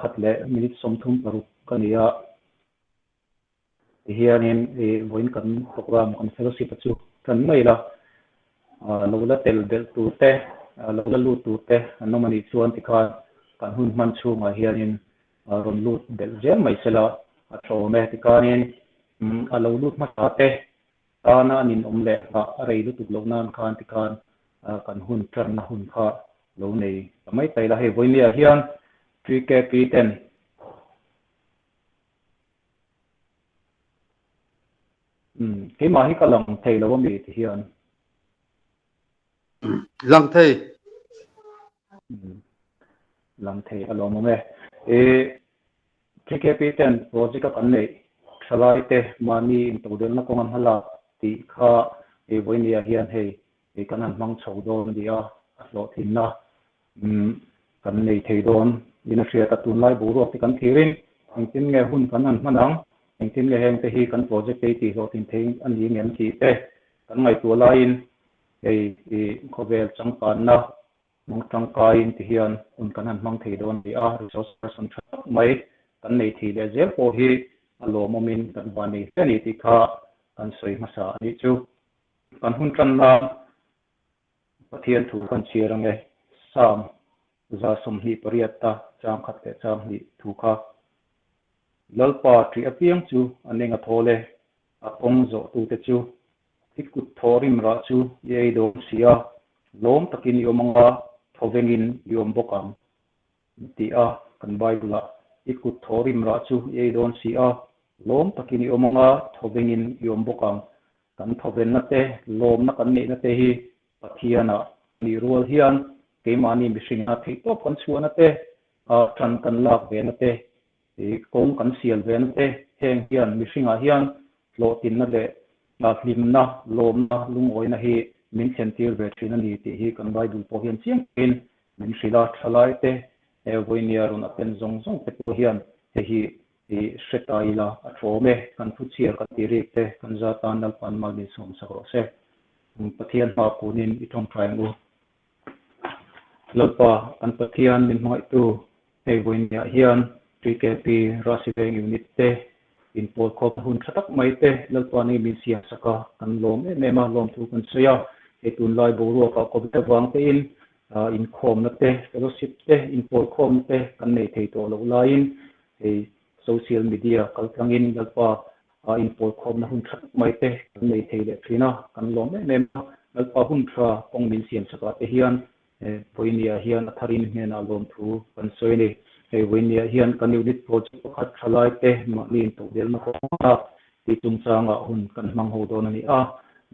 khat leh minute 36 ka ni a. Tihianin i vawiin kan program kan fellowship a chu tan mai ila. Lo la tel belh tur te, lo la lut tur te an awm a nih chuan tikhan kan hun hman chhungah hianin rawn lut belh zel mai sela a tha awm e. Tikhanin a lo lut hmasa te tana an inawm leh nghah a rei lutuk loh nan khan tikhan kan hun tanna hun kha lo nei ta mai ta ila. Hei vawinia hian TKP ten Umm keimah hi ka lang thei lo ami ti hian. Lang thei. Umm lang thei a lawm awm e. I TKP ten project a kan neih thalai te mahni intodelhna kawnga hmalak tih kha i vawinia hian hei kan han hmang chho dawn a ni a, a hlawhtlinna Kan nei thei dawn in a hriat a, tunlai boruak te kan thlirin engtin nge hun kan han hman ang, engtin nge heng te hi kan project te hi tihhlawhtlin thei a ni ngem tih te kan ngaihtuah laiin hei i khawvel changkanna hmang tangkaiin ti hian hun kan han hmang thei dawn a ni a, resource person tha tak mai kan nei thei leh zel pawh hi a lawmawmin kan van nei hle a ni tih kha kan sawi hmasa a nih chu. Kan hun tanna Pathian thu kan chhiar ang e, Psalm 128 ta chang khat leh chang hnih thu kha. Lalpa ṭih apiang chu a neng a thawl e, a kawng zawhtute chu i kut thaw rim rah chu i ei dawn si a, lawm takin i awm ang a, thawvengin i awm bawk ang. Ti a, kan Bible-ah i kut thaw rim rah chu i ei dawn si a, lawm takin i awm ang a, thawvengin i awm bawk ang. Kan thawvenna te, lawmna kan neihna te hi Pathianah nih rual hian keimahni mihringa theihtawp kan chhuahna te, tan kan lak vena te, kawng kan sial vena te, heng hian mihringah hian hlawhtinna leh hlimna, lawmna, lungawina hi min thlentir ve thin a ni tih hi kan Bible pawh hian chiang takin min hrilh a. Thalaite, vawinia rawn attend zawng zawng te pawh hian hei hi I hre ta ila, a tlawm e, kan thu chhiar kan ti rik te, kan za tan Lalpan mal min sawm sak rawh se. Pathian hma kunin i tawngtai ang u. Lalpa, kan Pathian min hmangaihtu, hei vawiiniah hian TKP Rasiveng Unit te inpawl khawpna hun tha tak mai te Lalpa nei min siam sak a, kan lawm em em a, lawmthu kan sawi a. Hei tunlai boruakah Covid avang tein inkhawmna te, fellowship te, inpawl khawmna te kan nei thei tawh loh laiin Hei social media kaltlangin Lalpa a inpawl khawmna hun tha tak mai te kan nei thei leh thin a, kan lawm em em a. Lalpa hun tha kawng min siam chakah te hian Vawinia hian a tharin hnenah lawmthu kan sawi a ni. Hei Vawinia hian kan unit project pakhat tha lai te mahni intodelhna kawnga tih chungchangah hun kan hmang ho dawn a ni a.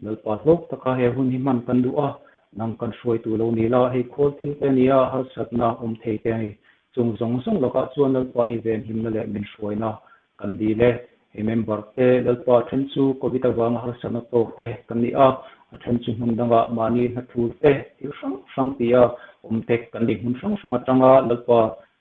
Lalpa hlawk taka he hun hi hman kan duh a, nang kan hruaitu lo ni la, hei khawl thil te a ni a, harsatna awm thei te a ni. Chung zawng zawng lakah chuan Lalpa i venhimna leh min hruaina kan dil e. Hei member te Lalpa then chu Covid avanga harsatna tawk te kan ni a, a then chu hmun dangah mahni hnathul te thil hrang hrang tia awm te kan ni. Hmun hrang hrang atanga Lalpa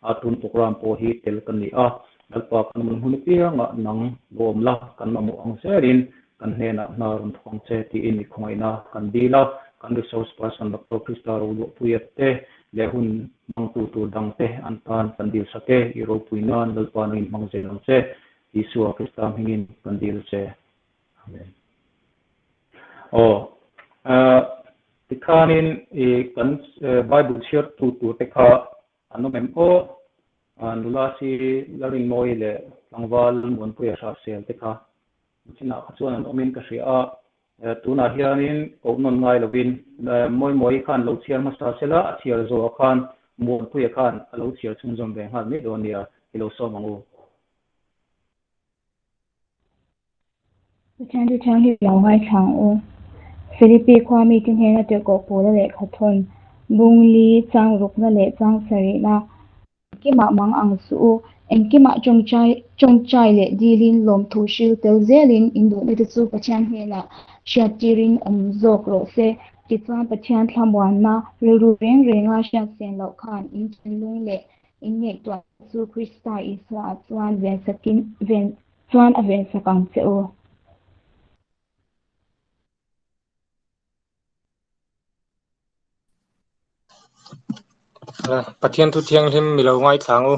a tun program pawh hi tel kan ni a, Lalpa kan awm hmun apiangah nang lawm la kan mamawh ang zelin kan hnenah hna rawn thawk ang che tiin i khawngaihna kan dil a, kan resource person Doctor Krista Roluahpuia te leh hun hmangtu tur dangte an tan kan dil sak e, i ropui nan Lalpa nangin hmang zel ang che, Isua Krista hmingin kan dil che. Amen. Aw, tikhanin i kan Bible chhiartu turte kha an awm em aw? Nula si Lalrinmawii leh tlangval Lalmuanpuia Hrahsel te kha chinah kha chuan an awmin ka hria a, tunah hianin koh nawn ngai lovin Mawimawii khan lo chhiar hmasa sela, a chhiar zawhah khan Muanpuia khan a lo chhiar chhunzawm ve nghal mai dawn nia, i lo sawm ang u. Pathian chu thianghlim lo ngaithla ang u. Philippi khua mite hnena tirhkoh Paula lehkha thawn, Bungli, chang rukna leh chang sarihna, Engkimah mang ang suh u. Engkimah tawngtai tawngtai leh dilin lawmthu hril tel zelin induhna te chu Pathian hnenah hriattirin awm zawk rawh se. Tichuan Pathian thlamuanna rilru reng renga hriatsen loh khan in thinlung leh in ngaihtuahna chu Krista Isua chuan vensakin ven chuan a vensak ang che u. Pathian thu thianghlim mi lo ngaithla ang u.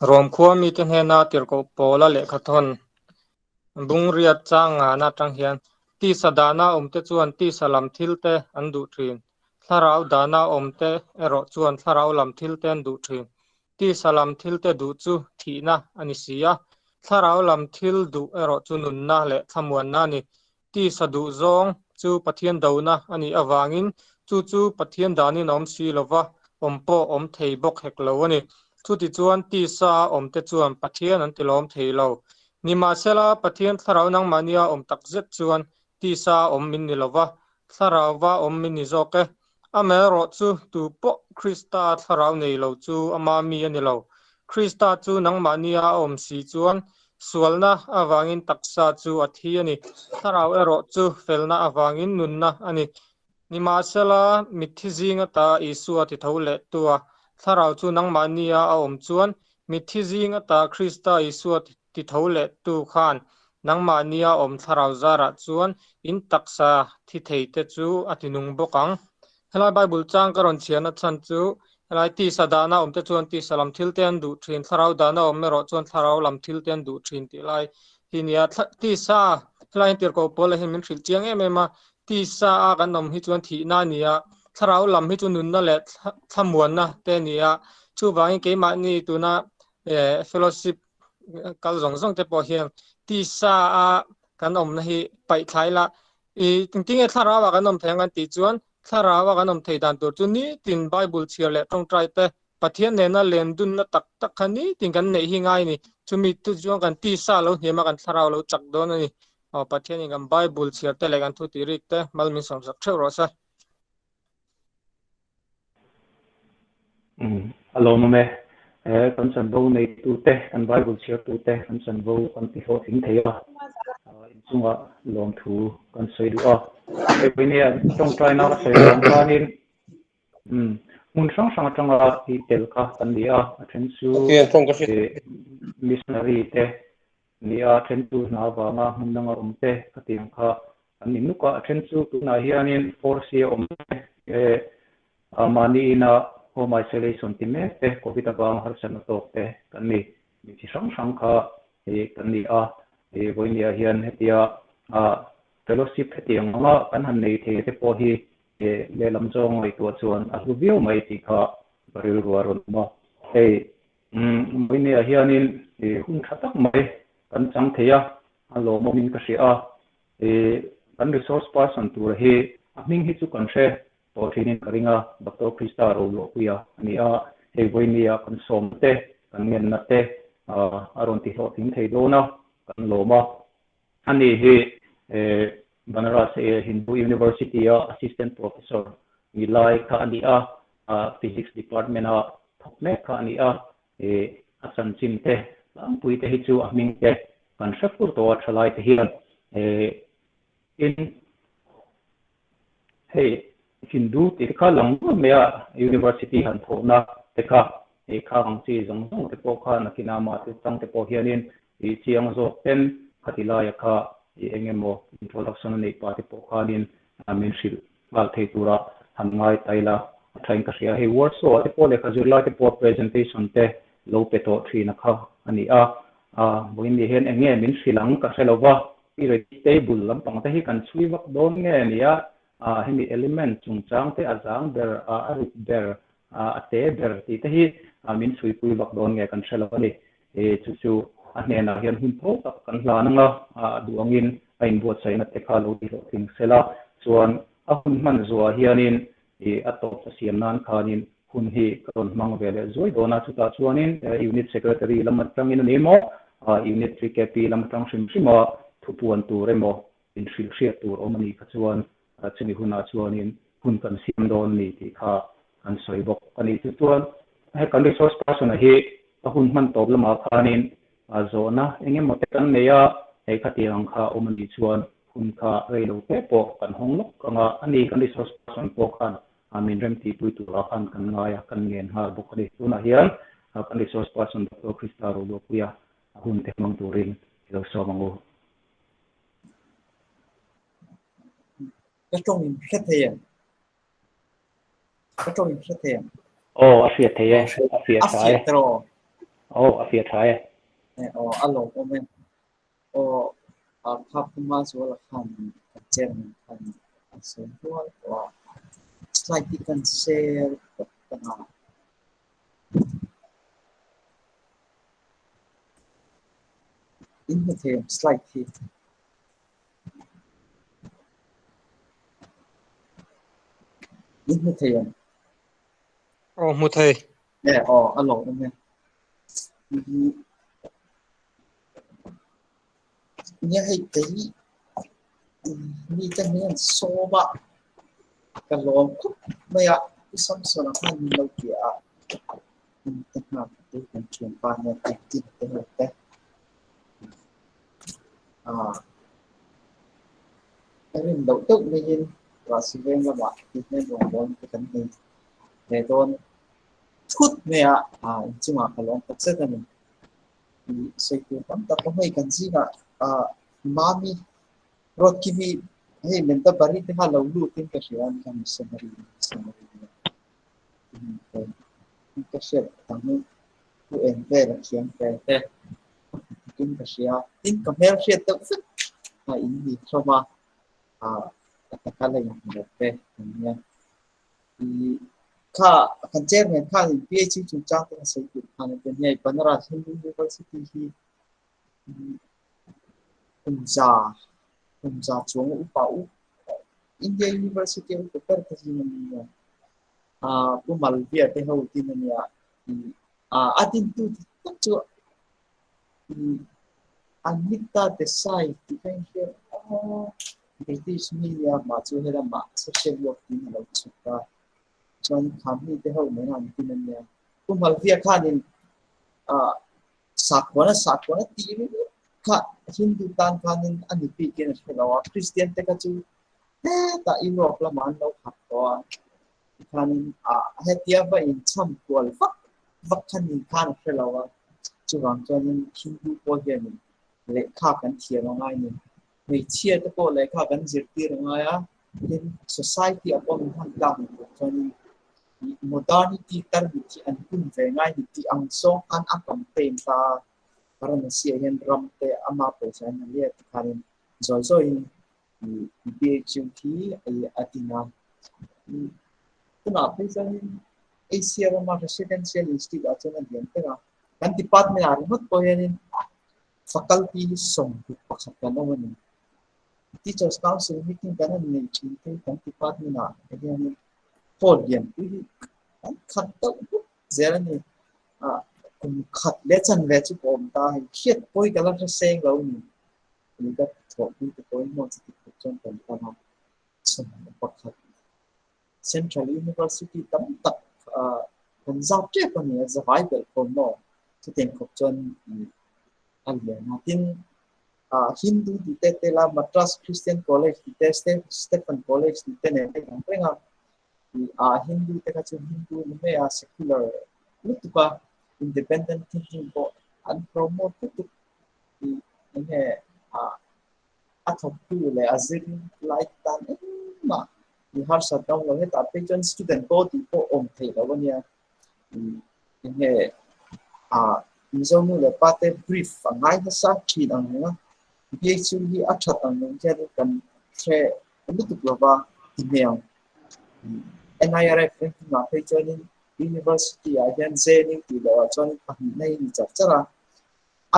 Rom khua mite hnena tirhkoh Paula lehkha thawn Bungriat chang ngana atang hian tisa dahna awmte chuan tisa lam thilte an duh thin. Thlarau dahna awmte erawh chuan thlarau lam thilte an duh thin. Tisa lam thilte duh chu thihna a ni si a, thlarau lam thil duh erawh chu nunna leh thlamuanna a ni. Tisa duh zawng chu Pathian dona a nih avangin chu chu Pathian danin a awm si lo va, awm pawh awm thei bawk hek lo a ni. Chutichuan tisa a awmte chuan Pathian an tilawm thei lo. Nimahsela, Pathian thlarau nangmahnia awm tak zet chuan tisa a awm min ni lo va, thlarauva awm min ni zawk e. Amaherawhchu, tu pawh Krista thlarau nei lo chu ama mi a ni lo. Krista chu nangmahnia a awm si chuan sualna avangin taksa chu a thi a ni. Thlarau erawh chu felna avangin nunna a ni. Nimahsela, mitthi zing ata Isua ti tho leh tua thlarau chu nangmahnia a awm chuan mitthi zing ata Krista Isua ti tho leh tu khan nangmahnia awm thlarau zarah chuan in taksa thi thei te chu a ti nung bawk ang. Helai Bible chang ka rawn chhiarna chhan chu helai tisa dahna awm te chuan tisa lam thil te an duh thin, thlarau dahna awm erawh chuan thlarau lam thil te an duh thin tih lai hi nia. Tisa helai hian tirhkoh pawl ah hian min hrilh chiang em em a, tisa a kan awm hi chuan thihna a ni a, thlarau lam hi chu nunna leh thlamuanna te a ni a, chuvangin keimahni tuna fellowship kal zawng zawng te pawh hian tisa a kan awmna hi paih thlai la i tinge thlarau ah kan awm thei ang kan tih chuan thlarau ah kan awm thei dan tur chu nitin Bible chhiar leh tawngtai te Pathian nena len dunna tak tak kha nitin kan neih hi ngai ni chumi tu chuan kan tisa lo hniam a kan thlarau lo chak dawn a ni aw Pathian in kan Bible chhiar te leh kan thu tih rik te mal min sawm sak theuh rawh se. A lawmawm e. Kan chanvo neitute, kan Bible chhiartute kan chanvo kan ti hlawhtling thei a, inchungah lawmthu kan sawi duh a. Hei vawinia tawngtaina ka sawi vang khanin hmun hrang hrang atanga tih tel kha kan ni a, a then chu missionary te ni a, a then chu hna avanga hmun danga awm te khatiang kha an ni nuk a, a then chu tunah hianin force a awm te, mahni ina home isolation ti mek te, covid avanga harsatna tawk te kan ni, mi chi hrang hrang kha kan ni a, vawinia hian hetia fellowship hetiang anga kan han nei thei te pawh hi lehlam zawng ngaihtuah chuan a hlu viau mai tih kha ka rilru a rawn awm a, hei Vawinia hianin hun tha tak mai kan chang thei a, a lawmawmin ka hria a. Kan resource person tura hi a hming hi chu kan hre tawh thinin ka ring a, Doctor Krista Roluahpuia a ni a. Hei Vawinia kan sawmna te, kan ngenna te a rawn ti hlawhtling thei dawn a, kan lawm a. Ani hi Banaras Hindu University-a Assistant Professor ni lai kha a ni a, Physics Department-a thawk mek kha a ni a, a chanchin te tlangpui te hi chu a hming te kan hre fur tawh a thalai te hian tin hei Hindu tih te kha lang nual mai a, University han thawhna te kha khang ang chi zawng zawng te pawh kha nakin amah te chang te pawh hianin i chiang zawk ten khati laia kha i eng emaw introduction a neih pah te pawh khanin min hrilh nghal thei tura han ngai ta ila a thain ka hria. Hei Warsaw ah te pawh lehkha zirlai te pawh presentation te lo pe tawh thin a kha a ni a, vawiin ni hian eng nge min hrilh ang ka hre lo va, periodic table lampang te hi kan chhui vak dawn nge ni a, hemi element chungchang te a zang ber, a rit ber, a te ber tih te hi min chhuipui vak dawn nge kan hre lo a ni. Chu chu a hnenah hian hun tho tak kan hlan ang a, a duh angin a inbuatsaihna te kha lo ti hlawhtling sel a, chuan a hun hman zuah hianin a tawp a siam nan khanin hun hi ka rawn hmang ve leh zuai dawn a, chutah chuanin Unit Secretary lam atangin a ni emaw, Unit 3KP lam atang hrim hrima thupuan tur emaw inhrilh hriat tur awm a nih kha chuan chumi hunah chuanin hun kan siam dawn a ni tih kha kan sawi bawk a ni. Chu chuan he kan resource person-a hi a hun hman tawp lamah khanin zawhna eng emaw te kan nei a, hei khatiang ang kha awm a nih chuan hun kha rei lo te pawh kan hawng lawk ang a, a ni kan resource person pawh khan min remtihpui turah khan kan ngai a, kan ngen nghal bawk a ni. Tunah hian kan resource person Doctor Krista Roluapuia a hun te hmang turin i lo sawm ang u. Ka tawng in hre thei em? Ka tawng in hre thei em? Aw, a hriat thei e, a fiah tha e. A fiah tiraw? Aw, a fiah tha e. Aw, a lawmawm e. Aw, kha Puma Zuala khan kan chairman khan a sawi hnual tawh a, slide hi kan share tawp tang a. In hmu thei ang slide hi. In hmu thei ang. Aw, hmu thei. E, aw, a lawmawm e. Nia hei kei mite hian sawm a, ka lawm khawp mai a, Pu Samson-a khan min lo ti a, ka nghak te kan thianpa nen engtin te ho te ka rin loh deuh maiin Rahsi veng lamah tihnen rawngbawlna te kan nei ve dawn thut mai a, inchungah ka lawm takzet a ni. Sawi tur tam tak awm hei kan zingah Mami Ruatkimi hei Menta Bari te kha lo lut in ka hria a ni kha missionary missionary ka hriat ang hi pu eng vel a thiam ve te in ka hria tin ka hmel hriat deuh vek a in ni hlawm a a taka la inhmu lo te an nia. Kha kan chairman khanin PHU chungchang te kha sawi tur khan a ti a ni. Hei Banaras Hindu University hi kum za kum za chuang upa u India University a upa ber te zing a ni a. Pu Malviya te ho tin a nia. A dintu dik tak chu Anita Desai tih kha in hria a. British mi nia mah chu helamah social work tiin a lo chhuk a, chuan kha mi te ho mai ang tin a nia. Pu Malvia khanin ah sakhuana sakhuana tih ringawt kha Hindu tan khanin a ni bikin a hre lo a, Christian te kha chu hetah Europe lamah an lo khat tawh a, tikhanin ah hetia va inchham kual vak vak kha ni khan a hre lo a, chuvang chuanin Hindu pawh hianin lehkha kan thiam a ngai ni. Hmeichhia te pawh lehkha kan zirtir a ngai a, tin society a pawh min han tlak ni tur chuanin modernity tarmit hi an hun ve ngai ni tih ang zawng khan a campaign ta a, Varanasi ah hian ram te ama pawisa in a let tikhanin zawi zawiin BHU hi a din a. Tunah phei chuanin Asia rama residential institute ah chuan a lian ber a, kan department ah ringawt pawh hianin Faculty hi 21 kan awm a ni. Teachers Council meeting kan han nei thin te kan department ah hianin hall lianpui hi kan khat deuh hmuk zel a ni. Ah kum khat leh chanve chu ka awm ta hei hriat pawi ka la hre seng lo a ni. Ni ka thawhpui te pawhin hmuh chi dik tak chuan kan tam a, 11 Central University tam tak kan zau tep a ni a, zavai belh khawm maw? Chutiang khawp chuan a lian a. Tin, Hindu tih te te la, Madras Christian College tih te, Stephen College tih te nen a inang reng a. Hindu te kha chu Hindu ni mai a, secular lutuk a, independent thinking pawh an promote lutuk tih enge a thawktu leh a zir lai tan engmah mi harsat dawn lo. Hetah phei chuan student pawh tih pawh awm theih loh a nia. Enge Mizo nu leh pa te brief a ngai nasa thin ang reng a. BHU hi a that ang reng hian kan hre lutuk lova ti hmel. NIRF ranking ah phei chuanin University ah hian JNU tih loh ah chuan pahnihna hi ni char char a.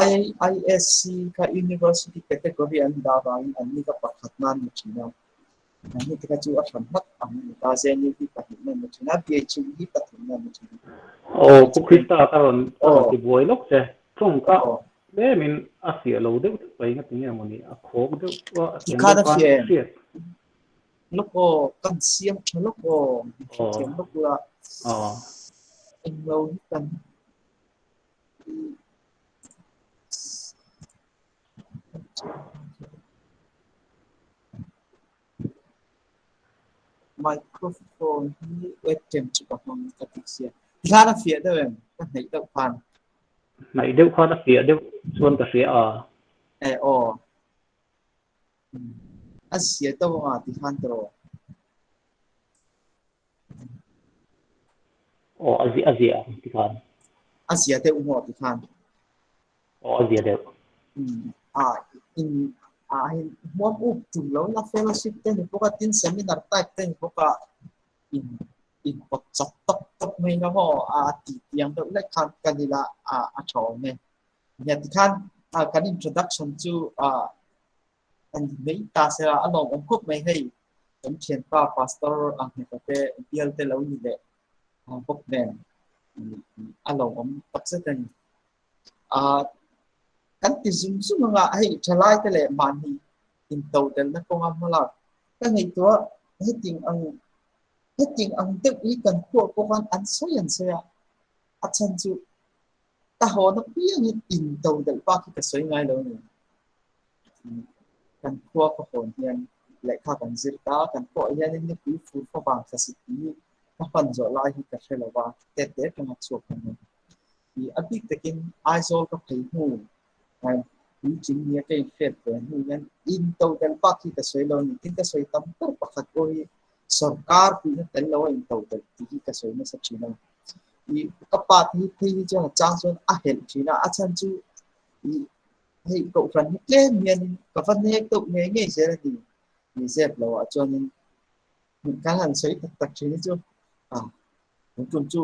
IISc kha University category an dah vangin an ni kha pakhat nan ni thin a. An ni te kha chu a hran hlat ang a ni ta. JNU hi pahnih nan ni thin a, BHU hi pathum nan ni thin a. Aw, Pu Krista ka rawn ka rawn ti buai lawk che. Tawng ka tlemin a fiah lo deuh deuh mai ngati nge mawni a khawk deuh a thiam deuh khan hriat. Lawk aw, kan siam tha lawk aw, hrethiam lawk ula. Englo hi kan Microphone hi webcam chu ka hmang ka ti sia. Tikhan a fiah deuh em? Ka hnaih deuh khan. Hnaih deuh khan a fiah deuh chuan ka hria a. Eh aw. A zia deuh anga tikhan tiraw? Aw a ziah a ziah ang tikhan. A zia deuh maw ti khan? Aw a zia deuh. A in a hin hmuam up tum lo la fellowship te ni bawk a tin seminar type te ni bawk a in in pawt chak tawp tawp mai la maw a ti tiang deuh lek khan kan ila a a tha awm e. Nia tikhan kan introduction chu an nei ta se a lawm awm khawp mai hei kan thianpa pastor ang hmeka te bial te lo ni leh bawk nen a lawm awm takzet a ni. Kan ti zum zum anga hei thalai te leh mahni intodelhna kawnga hmalak ka ngaihtuah heting ang heting ang deuh hi kan khuah pawh khan an sawi an sawi a, a chhan chu Ka hawn apiangin intodelh bak hi ka sawi ngai lo a ni. Kan khua ka hawn hian lehkha kan zir ta, kan pawh hianin nipui fur favang thla si tih hi ka hman zawh lai hi ka hre lo va, tet te atanga chhuak ka ni. A bik takin Aizawl ka phei hnu, puitling nia ka inhriat ve hnu hian intodelh bak hi ka sawi lo a ni. Tin, ka sawi tam ber pakhat pawh hi sorkar puihna tel lo a intodelh tih hi ka sawi nasa thin a ni. I ka pa te hi phei hi chuan a chang chuan a helh thin a, a chhan chu i hei kohhran hi tlem hianin ka va nek deuh ngei ngei zel a ni. Ni zep lo ah chuanin kan han sawi tak tak thin hi chu a tun tum chu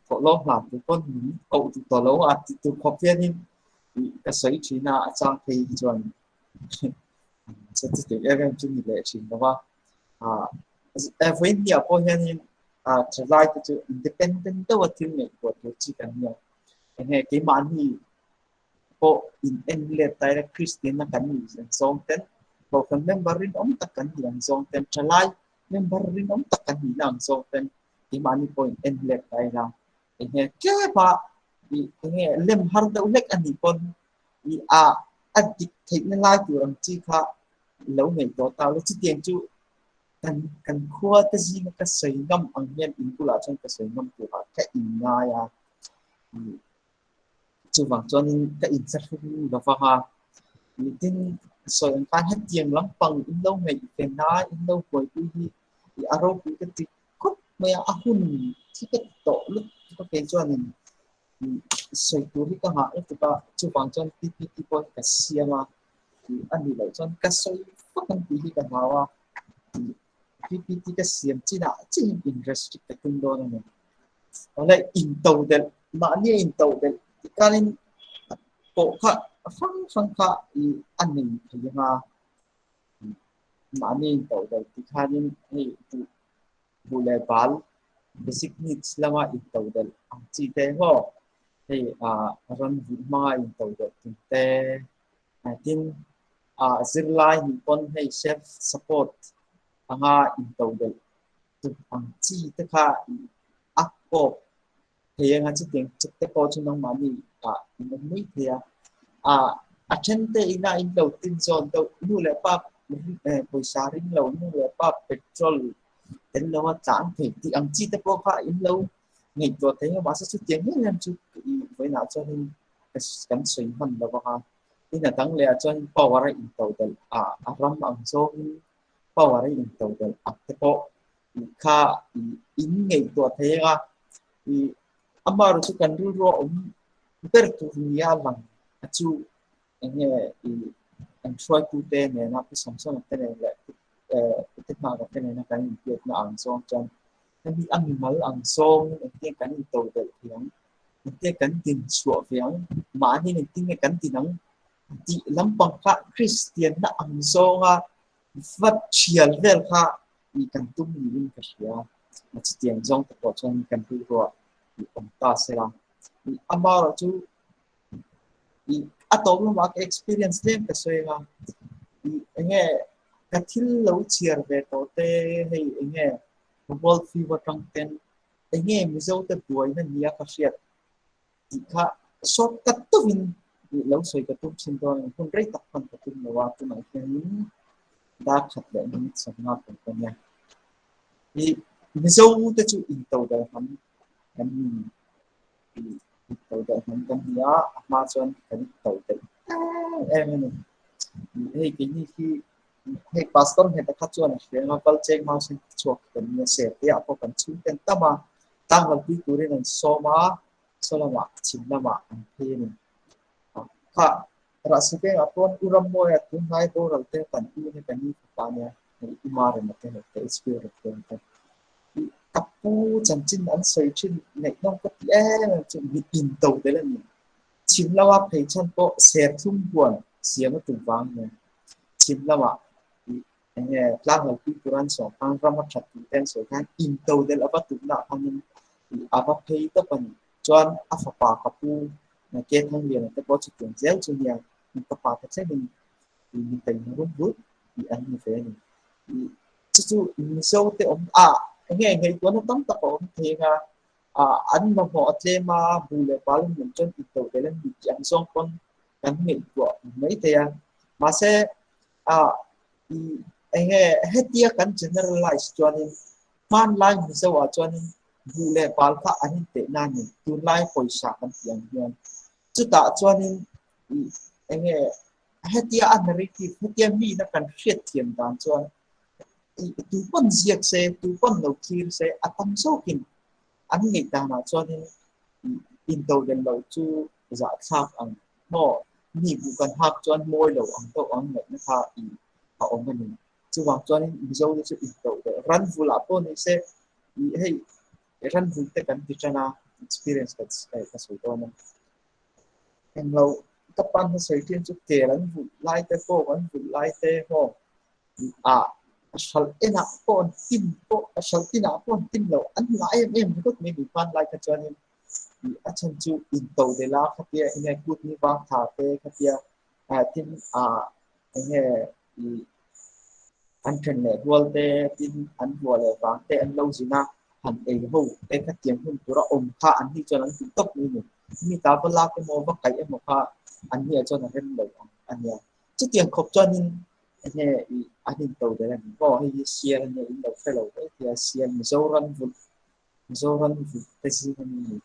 thawhlawm hlan tur pawn min koh duh tawh lo a ti tur khawp hianin i ka sawi thin a, a chang phei hi chuan chuti em em chu ni leh thin lo va. Vawiin hniah pawh hianin thalai te chu independent deuh a thil ngaihtuah tur chi kan nia. Enge keimahni pawh in en let ta ila Kristian na kan nih ang zawng ten kohhran member rinawm tak kan nih ang zawng ten thalai member rinawm tak kan nihna ang zawng ten keimahni pawh in en let ta ila enge tlem a enge lem har deuh hlek a nih pawn i a a dik theihna lai tur ang chi kha lo ngaihtuah ta ula chutiang chu kan kan khua te zinga ka sawi ngam ang hian in bulah chuan ka sawi ngam turah ka in ngai a chuvang chuanin ka inthlahrung lo vang a tin sawi ang khan hetiang lampang in lo ngaihven a in lo buaipui hi a ropui ka ti khawp mai a a hun khi ka ti tawh lutuk a kei chuanin sawi tur hi ka nghah lutuk a chuvang chuan PPT pawh hi ka siam a a nih loh chuan ka sawi fak ang tih hi ka hlau a PPT ka siam chinah chiin in restrict ka tum dawn a ni. Awle intodelh mahni a intodelh tih kanin pawh kha hrang hrang kha i a nei thei anga mahni intodelh tih khanin hei duh buh leh bal basic needs lama intodelh ang chi te maw hei ah ran vuh hmanga intodelh tum te tin ah zirlai nih pawn hei self support anga intodelh tum ang chi te kha a kawp thei anga chutiang te pawh chu nangmahni ah in awm mai thei a ah a then te ina in lo tin zawn deuh nu leh pa pawisa ring lo nu leh pa petrol tel lo a tlan thei tih ang chi te pawh kha in lo ngaihtuah thei a mahse chutiang em em chu i vawiinah chuanin kan sawi hman lo vang a tin a dang leh ah chuan power a intodelh ah a ram ang zawngin power a intodelh ang te pawh kha in ngaihtuah thei anga i amaherawh chu kan rilru a awm ber tur nia lang a chu eng nge i an hruaitute nena pu Samsona te nen leh pu te hna te nena kan inbiakna ang zawng chuan hemi a mimal ang zawng engtin kan intodelh thei ang engtin kan din chhuah ve ang mahni engtin nge kan din ang tih lampang kha Kristianna ang zawnga vat thial vel kha i kan tum niin ka hria a chutiang zawng te pawh chuan kan rilruah i awm ta sela i amaherawh chu i a tawp lamah ka experience tlem ka sawi anga i enge ka thil lo chhiar ve tawh te hei enge world view atang ten enge Mizo te buaina nia ka hriat tih kha shortcut deuhin lo sawi ka tum thin dawn a ni. Hun rei tak hman ka tum lo a, tunah hianin dar khat leh minute sawmnga tur ka nia. I Mizo te chu intodelh hnam kan ni. Intodelh hnam kan ni a, a hma chuan kan intodelh em em a ni. Hei keini hi hei pastor nghet kha chuan a hria anga kal cheng mau sen chhuak kan nia ser te ah pawh kan chhung ten tam a, tlang lam pui turin an sawm a. Saw lamah chhim lamah an phei a ni. Kha Rahsakengah pawn U Rammawia tunhnai boral te kan u nia kan ni fapa nia hei U Marema te ho te HQ Rotluang te i ka pu chanchin an sawi thin ngaihnawm ka ti em em chu mi into tel a ni. Chhim lama phei chhan pawh serthlum huan siam a tum vang nia. Chhim lamah i eng nge tlanglalpui tur an sawm khan ram a that tih te an sawi khan into del a va tumna ah khanin i a va phei tawp a ni. Chuan a fapa ka pu Ke Thangliana te pawh chutiang zel chu nia ka pa te thlengin i mi taima rum rut tih an ni ve a ni. I chu chu Mizo te awm a eng nge ngaihtuahna tam tak a awm thei anga an mamawh a tlem a, bu leh pal an neih chuan into del an ni tih ang zawng pawn kan ngaihtuah mai thei a. Mahse i eng nge hetia kan generalize chuanin hmanlai Mizo ah chuanin buh leh bal kha an inteh na a ni. Tunlai pawisa kan tih ang hian chutah chuanin i eng nge hetia a narrative hetia mina kan hriatthiam dan chuan i tu pawn ziak se tu pawn lo thlir se a tam zawkin an ngaih danah chuanin i intodelh loh chu zahthlak ang maw mi buh kan hak chuan mawi lo ang deuh ang ngaihna kha i a awm a ni. Chuvang chuanin Mizo te chu intodelh ran vulah pawh ni se i hei ran vul te kan ti tan a experience ka ka sawi dawn a. Englo ka pan na sawi thin chu kel an vulh lai te pawh an vulh lai te maw ah a hralh enah pawh an tin pawh a hralh tinah pawh an tin lo an la em em ringawt mai ni hman lai kha chuanin ih a chhan chu intodelh a khatia enge kut ni vang tha te khatia ah tin ah enge ih an then leh rual te tin an ruah leh vang te an lo zin a han ei ho te khatiang hun tura awm kha an ni chuan an tih tawp mai a ni. Mi ta va lak emaw va kaih emaw kha an ni ah chuan a rem lo ang a nia. Chutiang khawp chuanin enge ih an intodelh a ni maw hei hi sial ania in lo hre lo mai thei a sial Mizoram vulh Mizoram vulh te zing a ni a ni.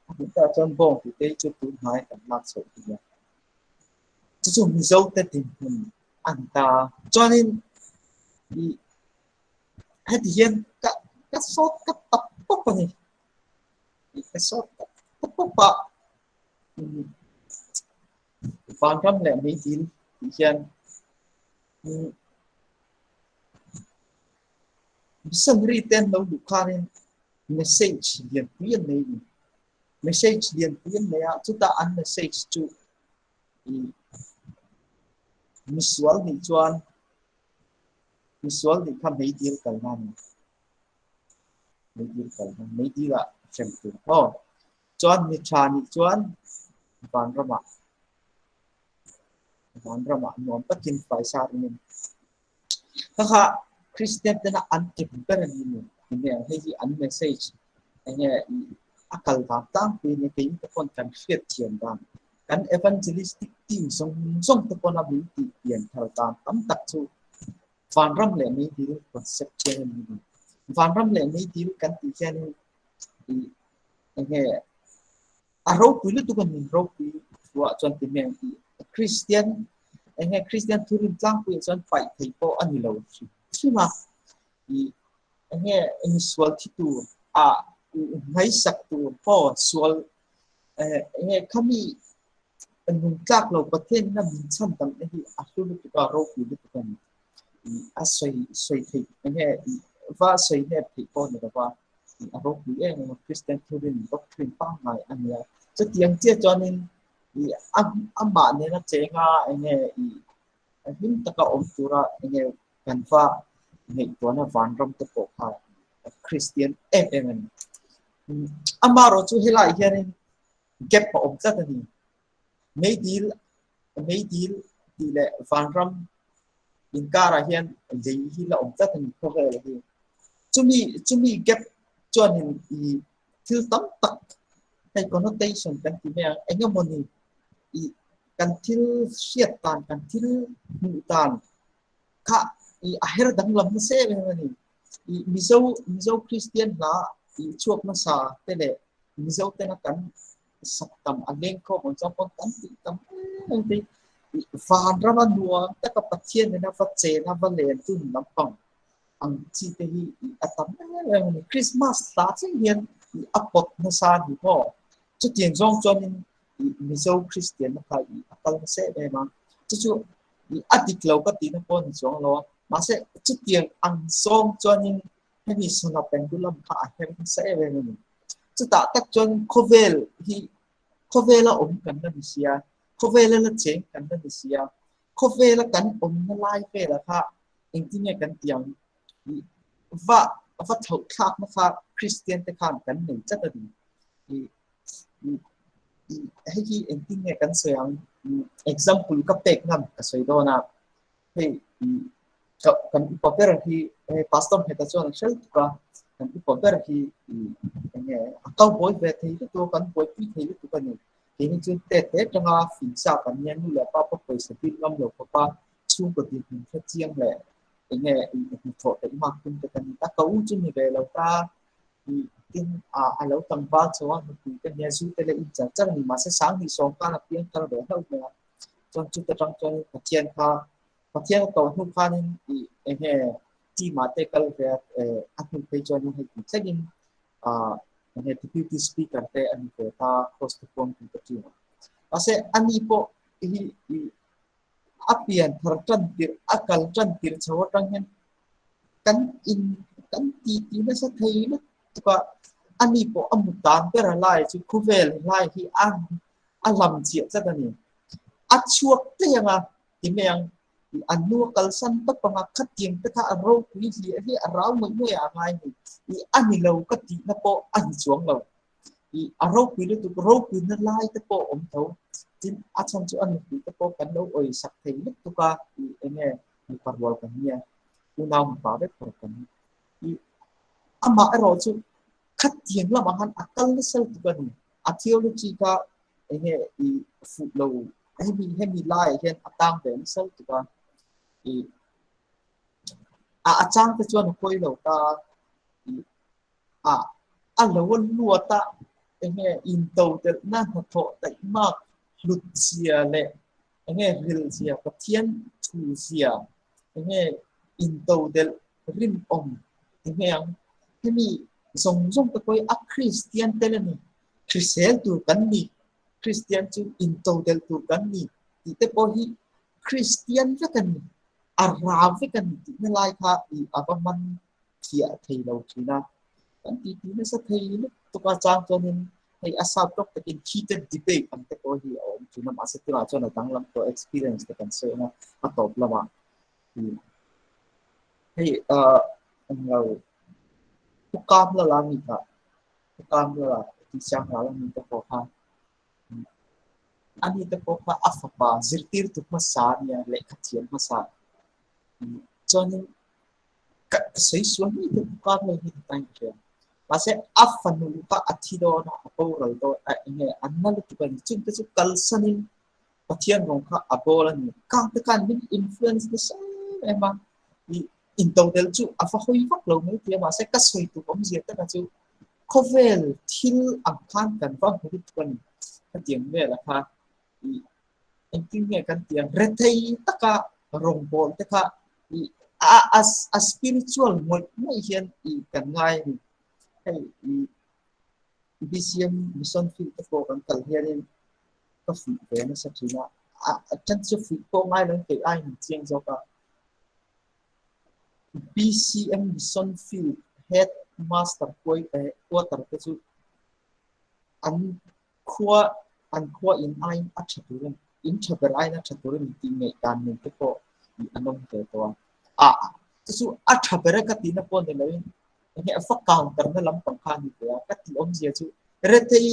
A hmuh takah chuan bawng tih te hi chu tun hnai kan lak chhoh a nia. Chu chu Mizo te dinhmun a ni ta a. Chuanin ih heti hian ka ka sawt ka tap pawp a ni. Ih ka sawt ka tap pawp a Vanram leh Meidil tih hian missionary te an lo luh khanin message lianpui an nei a ni. Message lianpui an nei a, chutah an message chu ih misual nih chuan misual nih kha meidil kalna a ni. Meidil kalna, meidil ah hrem tur aw. Chuan mi tha nih chuan vanramah vanramah nuam takin faisa ringin ka kha Kristian tena an tum ber a ni ni enge hei hi an message enge a kal dan tlangpui nia kei te pawn kan hriat thiam dan kan evangelistic team zawng zawng te pawn a min tih pian thar dan tam tak chu vanram leh meidil concept hian a ni ni vanram leh meidil kan tih hianin ih enge a ropui lutuk a nun ropui thuah chuan ti hmel tih Kristian enge Kristian thurin tlangpuiah chuan paih thei pawh a ni lo hrim hrim a ih enge misual thi tur a ngaihsak tur pawh sual enge khami nung tlak lo Pathian in a min chhan dang te hi a hlu lutuk a ropui lutuk a ni ih a sawi sawi theih enge ih va sawi hnep theih pawh a ni lo va. A ropui em em a, Kristian thurin doctrine pangngai a nia. Chutiang chiah chuanin ih amah nena chenga enge ih hlim taka awm tura enge kan va ngaihtuahna vanram te pawh kha Kristian em em a ni. Amaherawhchu chu helaiah hianin gap a awm tlat a ni. Meidil meidil tih leh vanram inkarah hian lei hi la awm tlat a ni khawvel hi. Chumi chumi gap chuanin ih thil tam tak hei connotation kan ti mai ang eng emawni ih kan thil hriat dan kan thil hmuh dan kha ih a her danglam nasa em em a ni. Ih Mizo Mizo Kristian hla ih chhuak hmasa te leh Mizo tena kan sak tam a leng khawm ang chuan pawn tam tih tam em em vanrama nuam taka Pathian nena va chena va len tun lampang ang chi te hi a tam em em a ni. Christmas hla thleng hian a pawt nasa a ni maw? Chutiang zawng chuanin i Mizo Kristianna kha i a kal nasa em em a, chu chu i a dik lo ka tihna pawh a ni chuang lo a, mahse chutiang ang zawng chuanin hemi sana pendulum kha a her nasa em em a ni. Chutah tak chuan khawvel hi khawvela awm kan la ni sia, khawvela la cheng kan la ni sia, khawvela kan awmna lai velah kha engtin nge kan tih ang? Va va thlauh thlakna kha Kristian te khan kan nei tlat a ni. Hei hi engtin nge kan sawi ang? Example ka pek ngam ka sawi dawn a, hei kan upa ber hi hei pastor hmeta chuan a hrel tuk a, kan upa ber hi enge a cowboy ve thei lutuk a, kan buaipui thei lutuk a ni. Keini chu tet te atanga fing sa kan nia, nu leh pa pawh pawisa bik ngam lo khawpa chhungkaw dinhmun hre chiang leh enge hnathawh theih hmak tum te kan ni ta. Ka u chu ni ve lo ta, tin a lo tlangval chho a, nupui te nia zu te leh in char char a ni. Mahse Sanghnih sawm khan a piang thar ve hlauh mai a, chuan chuta tang chuan Pathian kha Pathian a tawh hnu khanin enge team ah te kal ve a, a hnu phei chuanin hei ti thlengin enge deputy speaker te a ni ve ta cross te pawm tu te team ah. Mahse ani pawh hi a pian thar tan tirh a kal tan tirh chho atang hian kan in kan ti ti nasa thei lutuk a, ani pawh a mu tan ber a lai chu khawvel lai hi a a lam chiah tlat a ni. A chhuak daih ang a ti mai ang, an nu a kalsan tawp ang a, khatiang te kha a ropui hliah hliah a rau ngawih ngawih ah a ngai a ni. Ih a ni lo ka tihna pawh a ni chuang lo. Ih a ropui lutuk ropuina lai te pawh a awm tho. Tin a chhan chu a nupui te pawh kan lo awisak thei lutuk a, ih enge mipa rual kan nia, unau mipa vek pawh kan ni. Ih amah erawh chu khatiang lamah khan a kal nasa lutuk a ni. A theology kha enge i fuh lo hemi hemi laiah hian a tang ve nasa lutuk a, ih a a chang te chuan a pawi lo ta ih a a lo a luat a enge into delhna hnathawh daih mak hlut zia leh enge ril zia Pathian thu zia enge into delh rinawm enge ang hemi zawng zawng te pawh hi a Kristian tel a ni. Hrisel tur kan ni, Kristian chu intodelh tur kan ni tih te pawh hi Kristian vek a ni, a rau vek a ni tihna lai kha i a va man thiah thei lo thin a. Kan titi nasa thei lutuk a chang chuanin hei a sap tawk takin heated debate ang te pawh hi a awm thin a, mahse tunah chuan a danglam tawh experience te kan sawi ang a, a tawp lamah i hei ah englo pu kam la la mi kha Kam la ti chiang ral ani te pawh kha ani te pawh kha a fapa zirtirtu hmasa ania lehkha thiam hmasa chuanin ka sawi sual mai te pawh kam la hi ti ta in ka hria mahse a fanu kha a thi dawn a a boral dawn a enge an na lutuk a ni chungte chu kalsanin Pathian rawng kha a bawl a ni. Kang te khan min influence nasa em em a, i intodelh chu a va hawi vak lo mai tia mahse ka sawi tuk awmzia taka chu khawvel thil ang khan kan va hmu lutuk a ni. Khatiang velah kha i engtin nge kan tih ang rethei taka rawngbâwl te kha i a a a spiritual ngawih ngawih hian i kan ngai a ni. Hei i BCM mission field te pawh kan kal hianin ka fuih ve nasa thin a, a then chu fuih pawh ngai lo in kei aiin an chiang zawk a. BCM Mission Field Head Master Quarter te chu an khua an khua in aiin a tha tur a ni, in tha ber aiin a tha tur a ni tih ngaihdan nen te pawh an awm ve tawh a. A chu chu a tha ber a ka tihna pawh ni loin enge a fa counter na lampang kha a ni ve a, ka tih awmzia chu rethei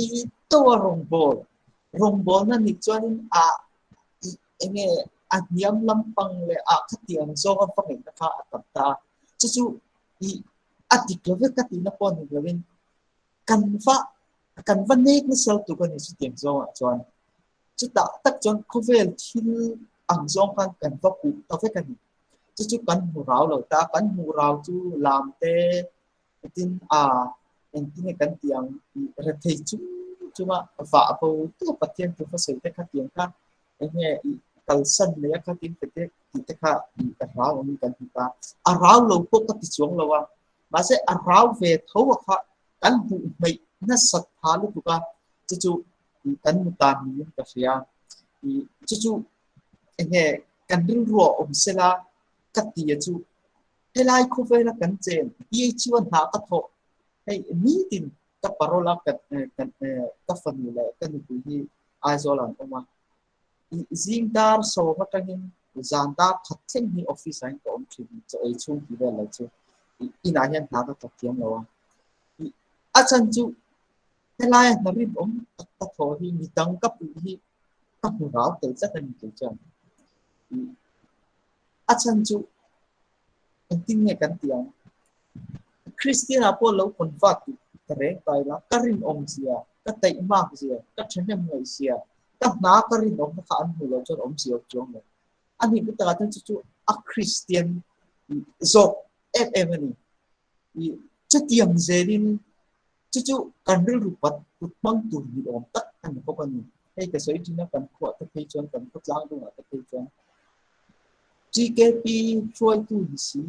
tawh a rawngbâwl, rawngbâwlna nih chuanin a enge a hniam lampang leh a khatiang zawnga va ngaihna kha a tam ta a, chu chu i a dik lo vek ka tihna pawh ni loin kan va kan va nek nasa lutuk a ni chutiang zawngah chuan chutah tak chuan khawvel thil ang zawng khan kan va puh ta vek a ni. Chu chu kan hmu rau lo ta, kan hmuh rau chu lam te tin a engtin nge kan tih ang tih rethei chung chunga vah bo te Pathian thu va sawi te kha tiang kha enge ih kalsan nei a kha tin te te tih te kha ih a rau angin kan hmu ta. A rau lo pawh ka ti chuang lo a, mahse a rau ve tho a kha kan hmuh hmeih nasat pha lutuk a. Chu chu kan hmu tan niin ka hria. Chu chu enge kan rilruah awm sela ka ti a chu helai khawvela kan chen BHU a hna ka thawh hei nitin ka parole a ka fanu leh ka nupui hi Aizawl ah an awm a. Zing dar sawm atangin zan dar khat thleng hi office ah hian ka awm thin chaw ei chhung tih vel lo chu inah hian hna ka thawk thiam lo a. A chan chu helai a hna rinawm tak ka thawh hi midang ka puih hi ka hmu rau tel tlat a ni kei chuan. A chan chu engtin nge kan tih ang? Kristian ah pawh lo convert tih ka reng ta ila, ka rinawm zia, ka taihmak zia, ka thahnem ngaih zia, ka hna ka rinawmna kha an hmuh loh chuan awm zia chuang lo. A nih na takah chuan chu chu a Kristian zawk em em a ni. Chutiang zelin chu chu kan rilru pat kut hmang tur ni awm tak a ni bawk a ni. Hei ka sawi thin a, kan khuah te phei chuan, kan khawtlang dungah te phei chuan TKP hruaitu ni si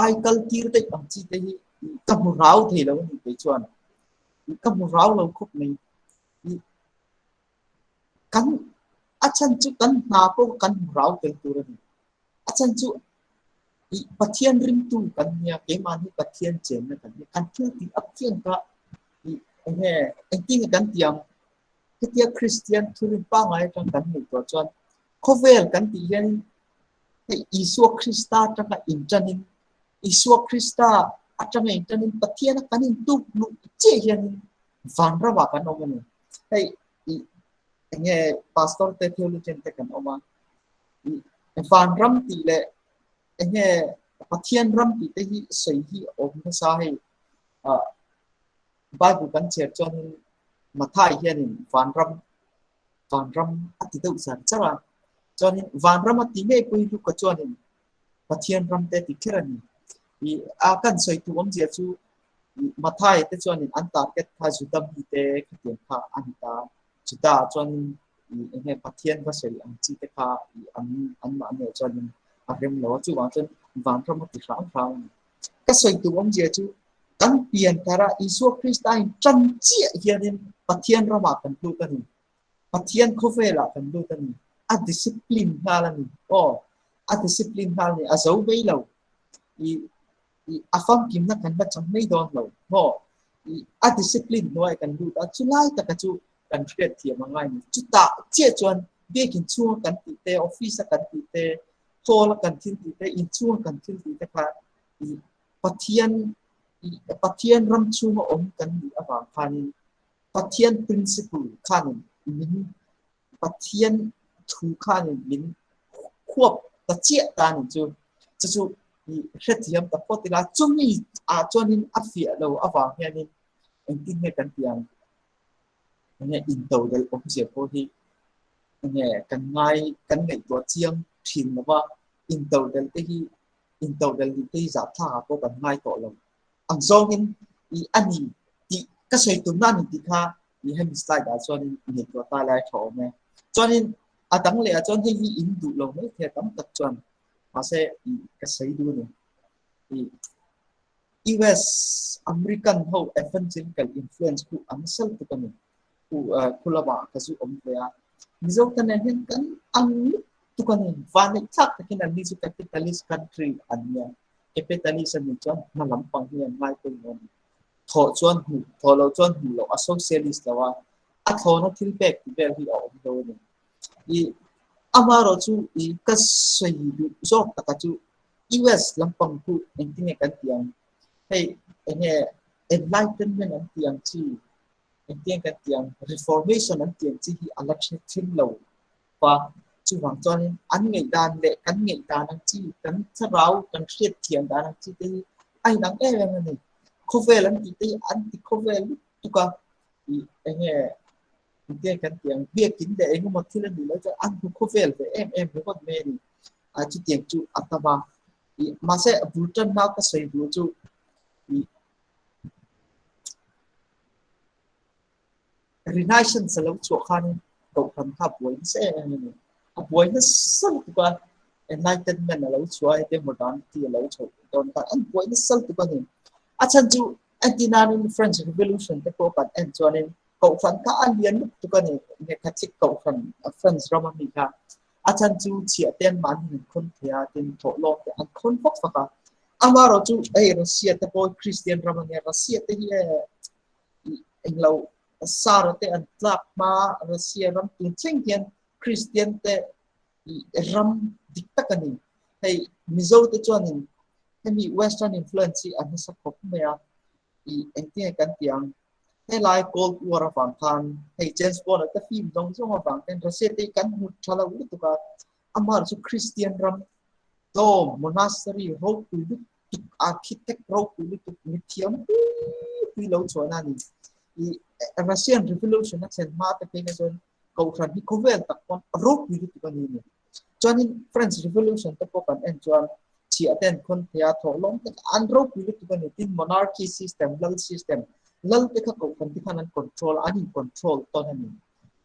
ai kal tir daih ang chi te hi ka hmu rau thei lo a ni kei chuan. Ka hmu rau lo khawp mai. Kan a chhan chu kan hna pawh kan hmu rau tel tur a ni. A chhan chu Pathian ringtu kan nia, keimahni Pathian chenna kan nia, kan thil tih apiang kha enge engtin nge kan tih ang? Hetia Kristian thurin pangngai atang kan hmuh tawh chuan khawvel kan tih hian hei Isua Krista atanga inṭanin Isua Krista atanga inṭanin Pathiana kan intuk luh chiah hianin vanramah kan awm a ni. Hei enge pastor te theologian te kan awm a, vanram tih leh enge Pathian ram tih te hi sawi hi awm nasa hei. Bible kan chhiar chuanin Mathai hianin vanram vanram a ti deuh zar zar a, chuanin vanram a ti ngei pawhin Luka chuanin Pathian ram te a ti kher a ni. A kan sawi tu awmzia chu Mathai te chuanin an target kha Juda mite khatiang kha a ni ta. Juda chuanin enge Pathian va sawi ang chi te kha an anmahni ah chuanin a rem lo a, chuvang chuan vanram a ti hrang hrang a ni. Ka sawi tu awmzia chu kan pian thar a, Isua Krista in tan chiah hianin Pathian ramah kan lut a ni. Pathian khawvelah kan lut a ni. A discipline nghal a ni. Aw, a discipline nghal a ni. A zo mai lo. I i a famkimna kan la chang mai dawn lo. Maw? I a discipline hnuaiah kan lut a, chulai taka chu kan hriat thiam a ngai a ni. Chutah chiah chuan biakin chhunga kan tih te, office a kan tih te, hall a kan thil tih te, inchhunga kan thil tih te kha i Pathian i Pathian ram chhunga awm kan nih avang khanin Pathian principle khanin min Pathian thu khanin min khuap ta chiah ta ni chu. Chu chu i hrethiam ta phawt ila chumi ah chuanin a fiah lo avang hianin engtin nge kan tih ang? Enge intodelh awmzia pawh hi enge kan ngai kan ngaihtuah chiang thin lo va, intodelh te hi intodelh nih te hi zahthlak ah pawh kan ngai tawh lo. Ang zawngin i a ni tih ka sawi tumna a ni tih kha i hemi slide ah chuanin ngaihtuah ta lai tha awm e. Chuanin a dang leh ah chuan hei hi in duh lo mai thei a tam tak chuan mahse i ka sawi duh a ni. I US American ho evangelical influence khu an sal tuk a ni. Khu khu lamah ka zu awm ve a. Mizo te nen hian kan ang tuk a ni. Vanneih thlak takin an ni chu capitalist country an nia. Capitalist a nih chuan hna lampang hi an ngai pawimawh a ni. Thawh chuan hmuh, thawh loh chuan hmuh loh a socialist lo a, a thlawna thil pek tih vel hi a awm lo a ni. I amaherawh chu i ka sawi duh zawk taka chu US lampang chu engtin nge kan tih ang? Hei enge enlightenment an tih ang chi, engtin nge kan tih ang? Reformation an tih ang chi hi a la hre thin lo va. Chuvang chuanin an ngaihdan leh kan ngaihdan ang chi, kan thlarau kan hriat thiam dan ang chi te hi a inang em em a ni. Khawvel an tih te hi an ti khawvel lutuk a, ih enge engtin nge kan tih ang? Biakin leh engemaw thil a nih loh chuan an hmu khawvel ve em em ringawt mai a ni. A chutiang chu a tam a. Ih mahse a bul tanna ka sawi duh chu ih Renaissance a lo chhuah khanin Kohhran kha a buai nasa em em a ni. A buai nasa lutuk a, Enlightenment a lo chhuah a, heti modernity a lo chhoh dawn khan an buai nasa lutuk a ni. A chhan chu Entinanin French Revolution te pawh kan en chuanin kohhran kha a lian lutuk a ni. Nge Catholic kohhran France rama mi kha a chhan chu chhiah te an mahni an khawn thei a, tin thawhlawm te an khawn fak fak a. Amaherawhchu hei Russia te pawh Christian ram a nia, Russia te hi englo Sara te an tlak hma Russia ram tun thleng hian Christian te ram dik tak a ni. Hei Mizo te chuanin hemi Western influence hi a hmasa khawp mai a, i engtinge kan tih ang? Helai Cold War avang khan hei James Bond-a te film zawng zawng avang ten Russia te hi kan hmu tha lo lutuk a, amah chu Christian ram dawm monastery ropui lutuk architect ropui lutuk mithiam pui pui lo chhuahna a ni. I Russian Revolution a thlen hma te phei kha chuan Kohhran hi khawvel tak pawn ropui lutuk a ni ni. Chuanin French Revolution te pawh kan en chuan chhiah te an khawn thei a, thawhlawm te kha an ropui lutuk a ni. Tin, monarchy system, lal system, lal te kha kohhran te khan an control a, an in control tawn a ni.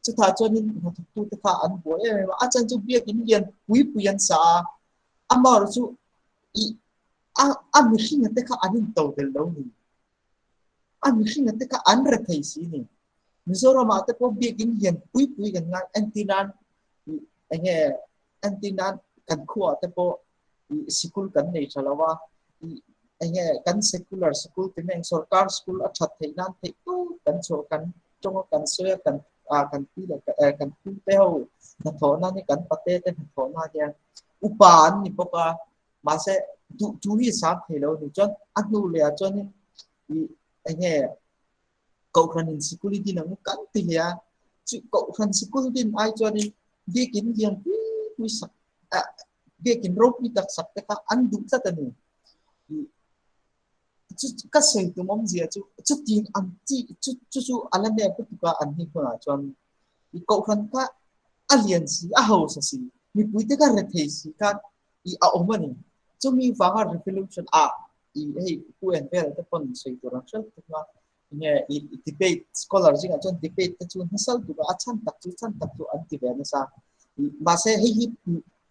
Chutah chuanin hnathawktu te kha an buai em em a, a chan chu biakin lian pui pui an sa a, amaherawhchu chu i a a mihringa te kha an in to del lo ni. A mihringa te kha an re thei si ni. Mizoramah te pawh biakin lian pui pui kan ngai entir nan eng nge entir nan kan khuaah te pawh sikul kan nei tha lo a, eng nge kan secular sikul ti mai ang sorkar sikul a that theih nan theih tawp kan chhuah kan tawng a kan sawi a kan kan pi leh kan pu te ho hnathawh nan hi kan pate te hnathawh nan hian upa an ni bawk a mahse duh thu hi sang thei lo a ni chuan a hnu leh ah chuanin eng nge Kohhranin sikul i din ang kan ti hle a, chu Kohhran sikul din ai chuanin biakin lian pui pui sak ah biakin ropui tak sak te kha an duh tlat a ni. Chu ka sawi tum awmzia chu chutin an chi chu chu chu a la nep lutuk a an ni hunah chuan i Kohhran kha a lian si a hausa si mipui te kha rethei si khan i a awm a ni. Chumi vanga revolution ah i hei pu en vel te pawn sawi tur ang hreuh tuk a nge i debate scholar zingah chuan debate te chu hnasal tuk a a chhan tak chu chhan tak chu an ti ve nasa mahse hei hi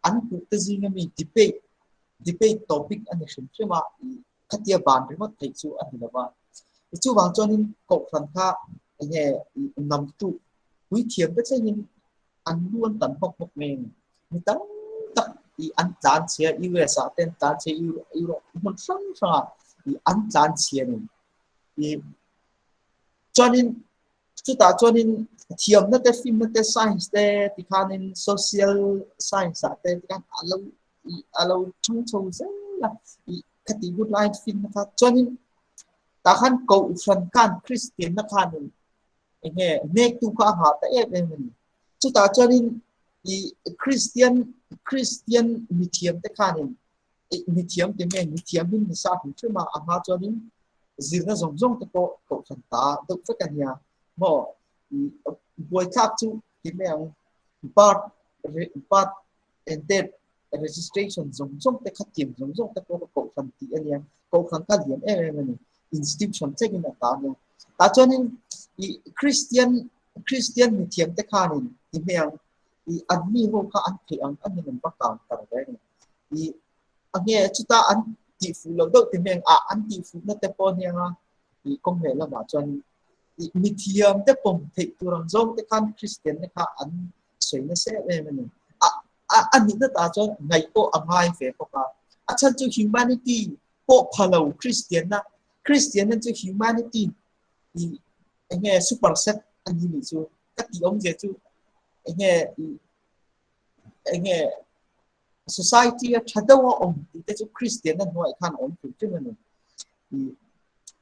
an puh te zinga mi debate debate topic a ni hrim hrim a khatia ban ringawt theih chu a ni lova chuvang chuanin kohhran kha enge nam tu puithiam te thlengin an lu an tan hawk hawk mai a ni. Mi tam tak i an tlan chhia US ah te an tlan chhia Europe hmun hrang hrang ah i an tlan chhia a ni. I chuanin chutah chuanin thiamna te finna te science te tikhanin social science ah te tikhan a lo i a lo thang chho zel a i khati hun lai finna kha chuanin tah khan kohhran khan Kristianna khanin enge nek tu kha a nghah ta em em a ni. Chutah chuanin i Kristian Kristian mithiam te khanin mithiam ti nge mithiam hin ni sa hrim hrim a a hma chuanin zirna zawng zawng te pawh kohhran ta deuh vek a nia maw buaithlak chu ti mai ang birth birth and death registration zawng zawng te kha tiang zawng zawng te pawh kohhran tih a nia kohhran kha lian em em a ni institution thlengin a ta nia tah chuanin i Christian Christian mithiam te khanin ti mai ang i an mi ho kha an theih ang angin an va kang tar ve a ni i a nge chuta an tih fuh loh deuh ti mai ang ah an tih fuh na te pawh aniang a i kawng leh lamah chuan i mithiam te pawm theih tur ang zawng te khan Christian te kha an sawi nasa em em a ni. A a a nihna tah chuan ngaih pawh a ngai ve bawk a. A chhan chu humanity pawh pha lo Kristianna, Kristianna chu humanity i eng nge super set a ni nih chu ka tih awmzia chu eng nge i eng nge society a tha deuh a awm tih te chu Kristianna hnuaiah khan a awm thei hrim a ni.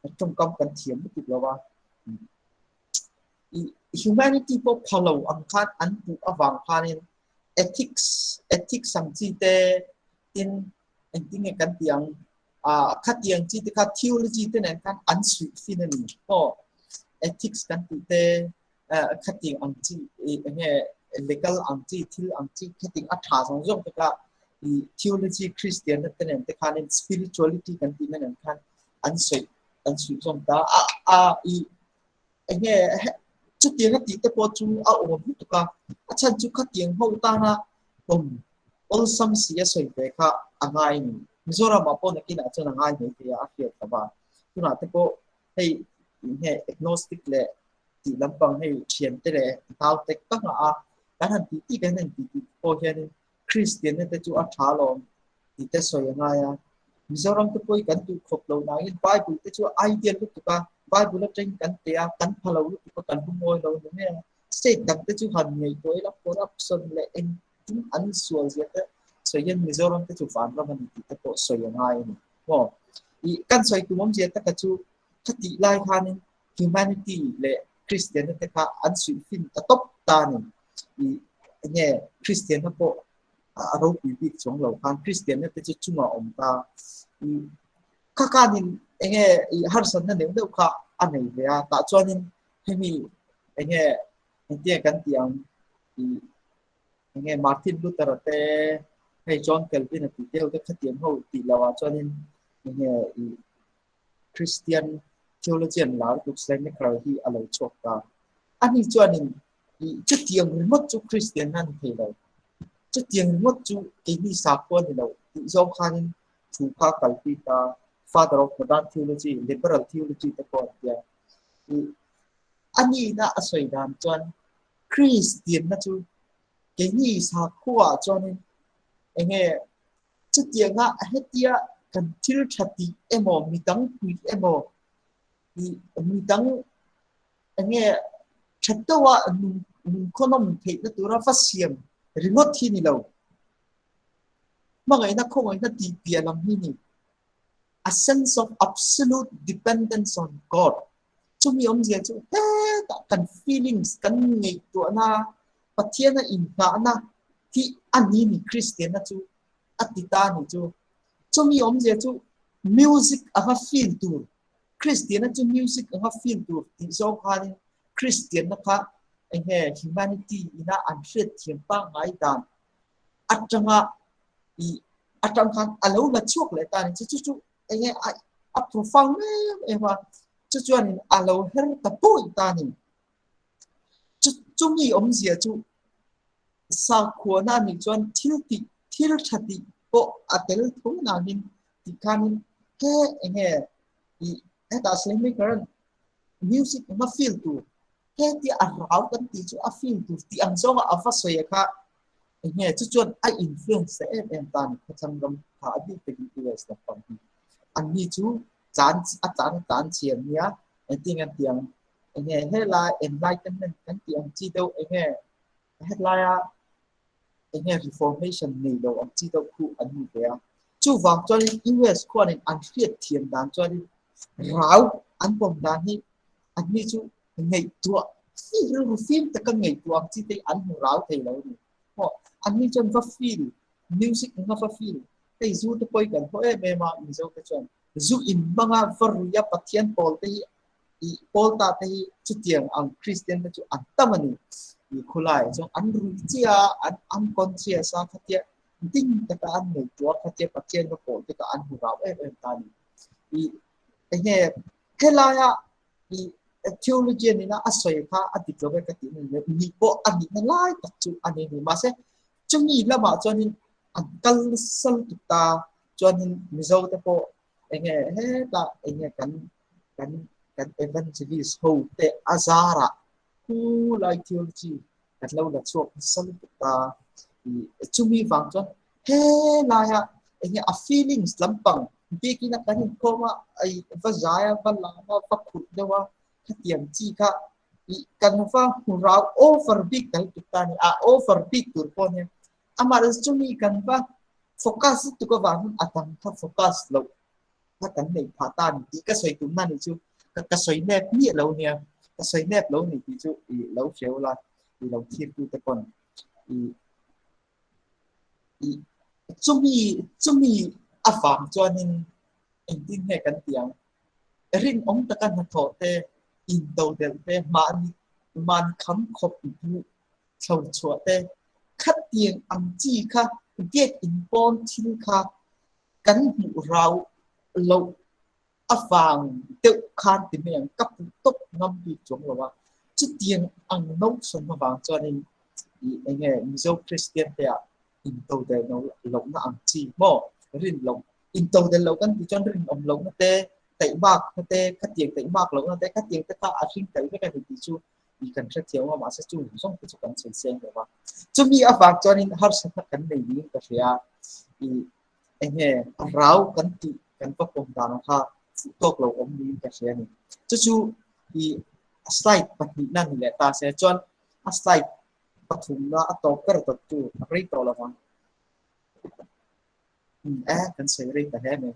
I tawngkam kan thiam lutuk lo a. Humanity pawh pha lo ang khan an puh avang khanin ethics ethics ang chi te tin engtin nge kan tih ang ah khatiang chi te kha theology te nen khan an suih fin a ni maw ethics kan tih te khatiang ang chi eng nge legal ang chi thil ang chi khatiang a tha zawng zawng te kha theology Christian te nen te khanin spirituality kan tih na nen khan an suih an suih zawm ta a a i Eng nge chutiang a tih te pawh chu a awm lutuk a, a chhan chu khatiang ho tana awm awlsam si a sawi ve kha a ngai a ni. Mizoramah pawh nakinah chuan a ngai mai thei a, a hriat lo va. Tunah te pawh Hei nge agnostic leh tih lampang hei thiante leh nau tek tak a a kan han tih tih kan han tih tih pawh hianin Kristian na te chu a tha alawm tih te sawi a ngai a. Mizoram te pawh hi kan duh khawp lo nangin Bible te chu a ideal lutuk a, Bible atangin kan teh a, kan pha lo lutuk a, kan lungawi lo ni mai a. State dang te chu han ngaihtuah ila corruption leh engtin an sual zia te sawi hian Mizoram te chu vanram a ni tih te pawh sawi a ngai a ni. Maw? Ih kan sawi tum awmzia taka chu khatih lai khanin humanity leh Kristianna te kha an suihfin ta tawp ta a ni. Ih enge Kristianna pawh a ropui bik chuang lo khan Kristianna te chu chungah a awm ta. Ih kha khanin enge ih harsatna neuh neuh kha a nei ve a, tah chuanin hemi enge engtiang kan tih ang ih enge Martin Luther-a te hei John Calvin-a tih te ho te khatiang ho tih loh ah chuanin enge ih Christian theologian lar tuk Schleiermacher hi a lo chhuak ta. Ani chuanin ih chutiang ringawt chu Christian a ni thei lo. Chutiang ringawt chu keini sakhua a ni lo tih zawng khanin thu kha a kalpui ta. Father of Modern Theology, Liberal Theology te pawh an tia. Ih anihna a sawi dan chuan Christianna chu keini sakhua ah chuanin enge Chutianga hetia kan thil tha tih emaw, midang pui emaw, ih midang enge tha deuha nungkhawhnawm theihna tura va siam ringawt hi ni lo. Hmangaihna khawngaihna tih piah lam hi ni. A sense of absolute dependence on God. Chumi awmzia chu hetah kan feelings, kan ngaihtuahna, Pathiana inngahna hi a ni ni Kristianna chu a ti ta ni chu. Chumi awmzia chu music anga feel tur, Kristianna chu music anga feel tur tih zawng khanin Kristianna kha enge humanity ina an hriatthiam pangngai dan atanga ih atang khan a lo la chhuak leh ta ni chu. Chu chu enge a profound em em a, chu chuanin a lo her ta pawih ta ni. Chumi awmzia chu sakhuana a nih chuan thil tih, thil tha tih pawh a tel tho nangin tih khanin he enge ih hetah Slaymaker music anga feel tur he tia a rau kan tih chu a feel tur tih ang zawnga a va sawi a kha enge chu chuan a influence ta em em ta ni khawthlang ram kha a bik takin US lampang hi anni chu tlan a tlan a tlan chhiar nia engtin an ti ang enge helai enlightenment kan tih ang chi deuh enge helaia enge reformation nei lo ang chi deuh khu an ni ve a chuvang chuanin US khuanin an hriat thiam dan chuanin rau an pawm dan hi an ni chu ngaihtuah rilru fim taka ngaihtuah ang chi te an hmu rau thei lo a ni maw an ni chuan va feel music anga va feel hei zu te pawh hi kan haw em em a Mizo te chuan zu in hmanga va ruia Pathian pawl te hi i pawl ta te hi chutiang ang Kristian te chu an tam a ni. I khulai chuan an rui chiah a, an unconscious a, khatia ding taka an ngaihtuah a, khatia Pathian va pawl te kha an hmu rau em em ta a ni. I enge helaia i theologian ina a sawi kha a dik lo e ka tih na ni lo, nih pawh a nihna lai tak chu a ni a ni. Mahse chumi lamah chuanin an kal nasa lutuk ta chuanin Mizo te pawh enge hetah enge kan kan kan evangelist ho te a zarah khu lai theology kan lo la chhuak nasa lutuk ta chumi vang chuan he laia enge a feelings lampang bikin a kan inkhawm a ai va zai a va lam a va khurh deuh a khatiang chi kha i kan va hmu rau over bik ta lutuk ta ni a over bik tur pawh nia amah chumi kan va focus lutuk avangin a dang kha focus loh kha kan nei phah ta ni tih ka sawi tumna ni chu ka ka sawi nep miah lo nia ka sawi nep lo ni tih chu i lo hreu la i lo thir tu te pawn i i chumi chumi avang chuanin engtin nge kan ti ang rinawm taka hnathawh te intodelh te mahni mahni kham khawp duh thlo chhuah te khatiang ang chi kha gate in pawn thil kha kan hmuh rau loh avang deuh khan ti mai ang ka puh tawp ngam bik chuang lo a chutiang ang notion avang chuanin ih enge Mizo Kristian te ah intodelh lohna ang chi maw rin loh intodelh loh kan tih chuan rinawm lohna te. Taihmak na te, khatiang taihmak lohna te, khatiang te kha a hring tel vek a ni tih chu i kan hrethiam a, mahse chung zawng te chu kan sawi seng lo va. Chumi avang chuanin harsatna kan nei niin ka hria a, i enge a rau kan tih kan va pawm dan ang kha fuh tawk lo awm niin ka hria a ni. Chu chu i a slide pahnihna ni leh ta se chuan a slide pathumna a tawp ber dawttu a rei tawh lo vang. E kan sawi rei ta hle mai.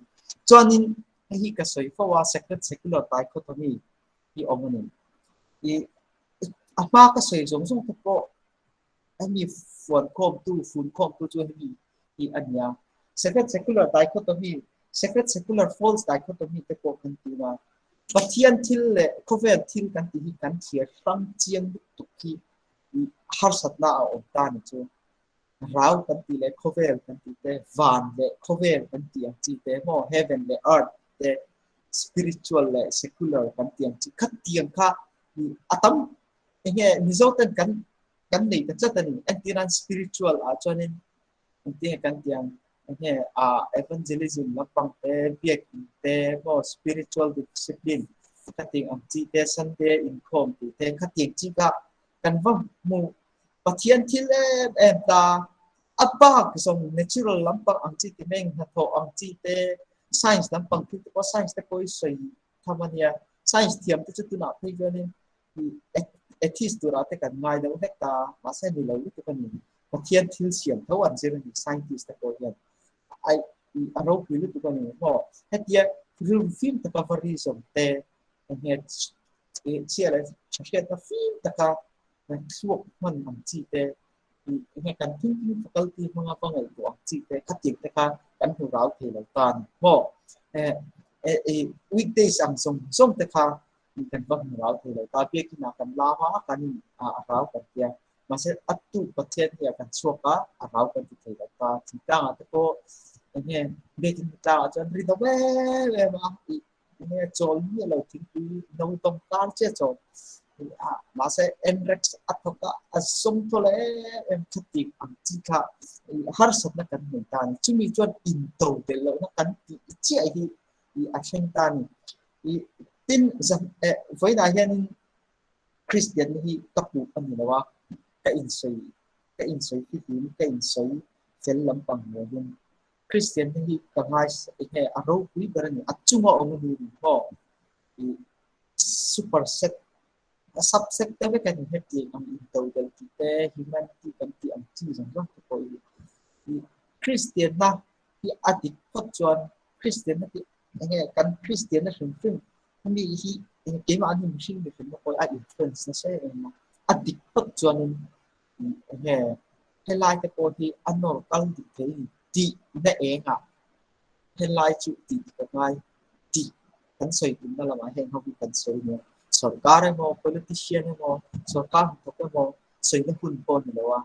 Chuanin hei hi ka sawi fo a sacred secular dichotomy hi awm a ni. I a hma ka sawi zawng zawng te pawh hemi fuankhawmtu funkhawmtu chu hemi hi a ni a. Sacred secular dichotomy, sacred secular false dichotomy te pawh kan tun a. Pathian thil leh khawvel thil kan tih hi kan thliar hrang chiang lutuk hi harsatna a awm ta ni chu. Rau kan tih leh khawvel kan tih te, van leh khawvel kan tih ang chi te maw, heaven leh earth te, spiritual leh secular kan tih ang chi khatiang kha a tam enge Mizo ten kan kan nei ta tlat a ni. Entirnan spiritual ah chuanin engtinge kan tih ang enge ah evangelism lampang te, biakin te maw, spiritual discipline khatiang ang chi te, Sunday inkhawm tih te khatiang chi kha kan va hmu Pathian thil em em ta. A bak zawng natural lampang ang chi ti meng hnathawh ang chi te, science lampang thil te pawh science te pawh i sawi tham a nia. Science thiam te chu tunah phei chuanin atheist turah te kan ngai deuh hlek ta, mahse ni lo lutuk a ni. Pathian thil siam tho an zir a ni scientist te pawh hian. Ai a ropui lutuk a ni maw? Hetia rilru fim taka va reason te, enge chhia leh tha hriatna fim taka thluak hman ang chi te, enge kan thinking faculty hmanga va ngaihtuah ang chi te khatiang te kha kan hmu rau thei lo ta a ni maw? Weekdays ang zawng zawng te kha kan va hmu rau thei lo ta, biakin ah kan lam a, kan in a rau kan tia, mahse a tu Pathian hi ah kan chhuak a, a rau kan ti thei lo ta, thingtlang ah te pawh enge biakin tlangah chuan ri deuh em em a, Enge chawl miah lo thingpui no tawng kar chiah chawl a mahse NREX a thawk a a zawng thaw leh em em kha tih ang chi kha harsatna kan nei ta a ni. Chumi chuan into tel lohna kan tih chiah hi a thleng ta a ni. Tin, vawiinah hianin Kristianna hi ka puh a ni lo a, ka insawi ka insawi fihlim, ka insawi fel lampang hmelin Kristian te hi ka ngai enge a ropui ber a ni, a chunga awm a ni ni maw? I super set a sub set te vek a ni hetiang ang intodelh tih te humanity kan tih ang chi zawng zawng te pawh hi i Kristian na hi a dik phawt chuan Kristian na hi enge kan Kristian na hrim hrim hemi hi keimahni mihring mihring na pawh a influence nasa em em a, a dik phawt chuanin Enge helai te pawh hi a nawr kal dik thei ni tih na engah helai chu tih ka ngai tih kan sawi tumna lamah heng ho hi kan sawi nia. Sorkar emaw politician emaw sorkar hnathawk emaw sawina hun pawh a ni lo a,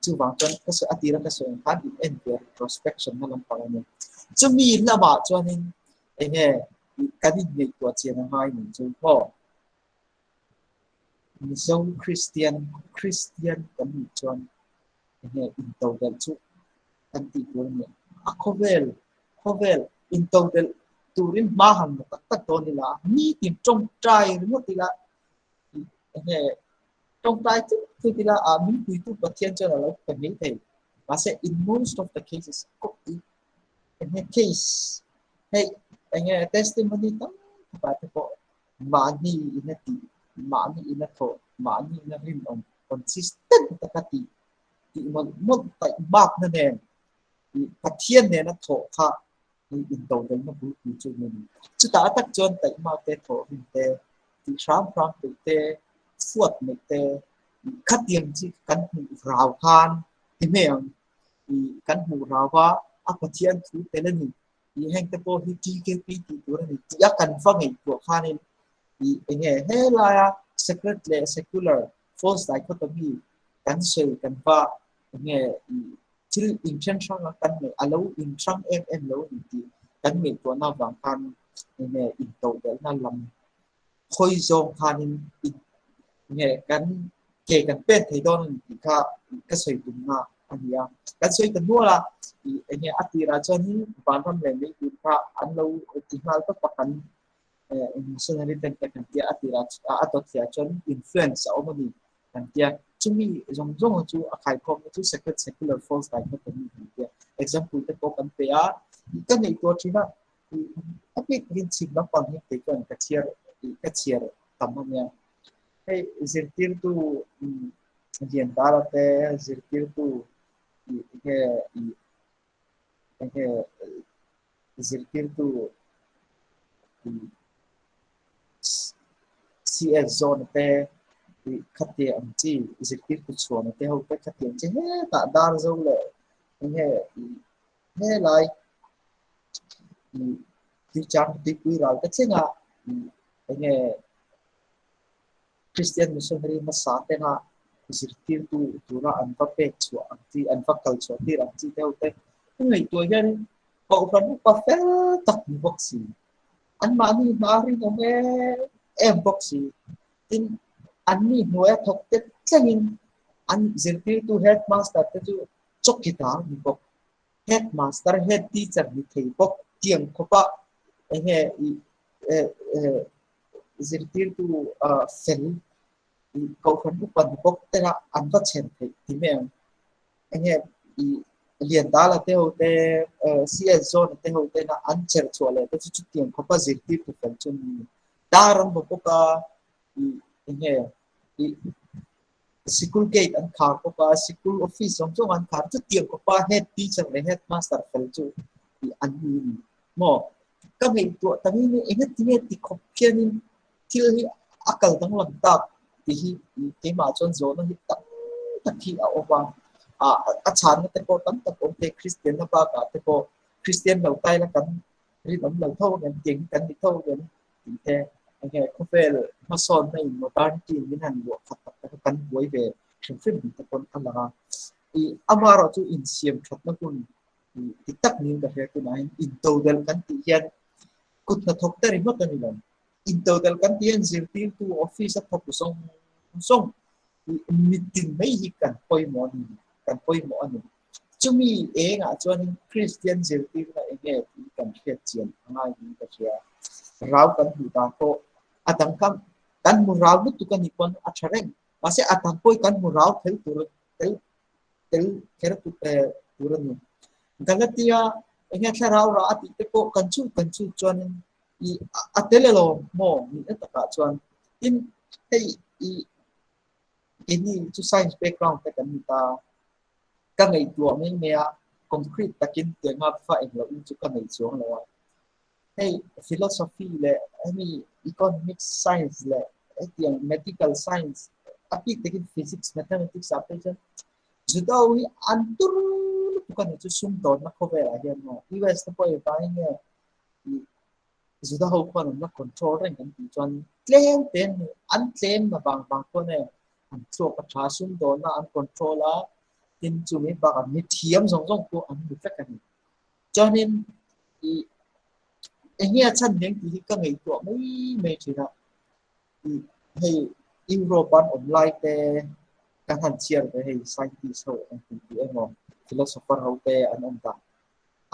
chuvang chuan ka sawi a tira ka sawi ang khan in en ve retrospection na lampang a nia. Chumi lamah chuanin enge kan inngaihtuah chian a ngai ni chu maw? Mizo Kristian, Kristian kan nih chuan enge intodelh chu kan tih tur a ni. A khawvel, khawvel intodelh turin hma han la tak tak dawn ila, nitin tawngtai ringawt ila, enge tawngtai tut tut ila ah min puitu Pathian chuan a lo pe mai thei. Mahse in most of the cases, enge case hei enge testimony tam takah te pawh Mahni ina tih, mahni ina thawh, mahni ina rinawm, consistent taka tih, tih mawlh mawlh taih makna nen Pathian nena thawh kha intodelna bulpui chu a ni. Chutah tak chuan taihmak te, thawhrim te, tih hram hram peih te, fuat neih te, khatiang chi kan hmuh rau khan ti hmei ang kan hmuh rau a, a Pathian thu tel a ni. Ih heng te pawh hi TKP tih tur a ni tih a kan va ngaihtuah khanin ih enge helaia sacred leh secular false dichotomy kan sawi kan va enge ih thil inthen hrang a kan ngaih a lo inhrang em em lo a ni tih kan ngaihtuahna avang khan enge intodelhna lam hawi zawng khanin enge kan ke kan pen thei dawn a ni tih kha ka sawi tumna a ni a. Kan sawi ta nual a. I enge a tirah chuanin vanram leh meidil kha an lo ti nghal tawp a kan missionary ten te kan tia a tirah a dawt hliah chuan influence a awm a ni kan tia chumi zawng zawng chu a khaikhawmna chu sacred secular false dichotomy kan tia example te pawh kan pe a ka ngaihtuah thin a a bik takin chhim lampang hi kei chuan ka chhiar ka chhiar tam a nia hei zirtirtu Liandala te zirtirtu enge enge zirtirtu CS zawn te khatiang ang chi zirtirtu chhuahna te ho te khatiang chi hetah dar zo leh enge helai tuichang tuipui ral te thlengah enge Kristian missionary hmasa tena zirtirtu tura an va pek chhuah ang chi, an va kal chhuah tir ang chi deuh te i ngaihtuah hianin Kohhran upa fel tak ni bawk si, anmahni hna rinawm em em bawk si. Tin, anni hnuaia thawk te thlengin an zirtirtu headmaster te chu chawkidar ni bawk, headmaster, head teacher ni thei bawk tiang khawpa enge i zirtirtu fel kohhran upa ni bawk tena an va chhen theih ti mai ang. Enge i Liandala te ho te CS Zone te ho tena an cher chhuah leh te chu chutiang khawpa zirtirtu fel chu an ni. Dar an hmu bawk a i enge i sikul gate an khar bawk a sikul office zawng zawng an khar chutiang khawpa head teacher leh headmaster fel chu i an ni a ni. Maw? Ka ngaihtuah ta ngei ngei eng tinge ti khawp khianin thil hi a kal danglam tak tih hi keimah chuan zawhna hi tam tak hi a awm a. A chhanna te pawh tam tak awm thei Kristianna bakah te pawh Kristian lo taila kan rinawm lo tho ang em tiang hi kan ni tho ang em tih te enge khawvel hmasawnna in modernity in min han luah khat tak tak a kan buai ve hrim hrim te pawn a lang a. Ih amaherawhchu insiam thatna hun Ti tak niin ka hria tunah hian intodelh kan tih hian kut hnathawk te ringawt a ni lo. Intodelh kan tih hian zirtirtu office a thawk zawng zawng mitin mai hi kan pawimawh a ni, kan pawimawh a ni. Chumi engah chuanin Kristian zirtirna eng nge tih kan hriat chian a ngai niin ka hria. Rau kan hmuh dan pawh a dang kha kan hmu rau lutuk a nih pawn a tha reng. Mahse a dang pawh hi kan hmu rau tel tur tel tel kher tur a ni. Galatia enge thlarau rah a tih te pawh kan chhut kan chhut chuanin i a tel elo maw nihna takah chuan tin hei i keini chu science background te kan ni ta ka ngaihtuah mai mai a concrete takin tianga fa englo in chu ka nei chuang lo a hei philosophy leh hemi economics science leh hetiang medical science a bik takin physics mathematics ah phei chuan Juda ho hi an tur lutuk a ni chu sumdawnna khawvelah hian maw US te pawh engvangin nge ih Juda ho khuan an la control reng kan tih chuan tlem te an ni an tlem na vang vang pawh nge an thluak a tha sumdawnna an control a tin chumi bakah mithiam zawng zawng pawh an ni vek a ni. Chuanin ih eng nge a chhan hmeng tih hi ka ngaihtuah mai mai thin a. Ih hei Europe an awm lai te kan han chhiar ve hei scientist ho an tih tih emaw philosopher ho te an awm ta.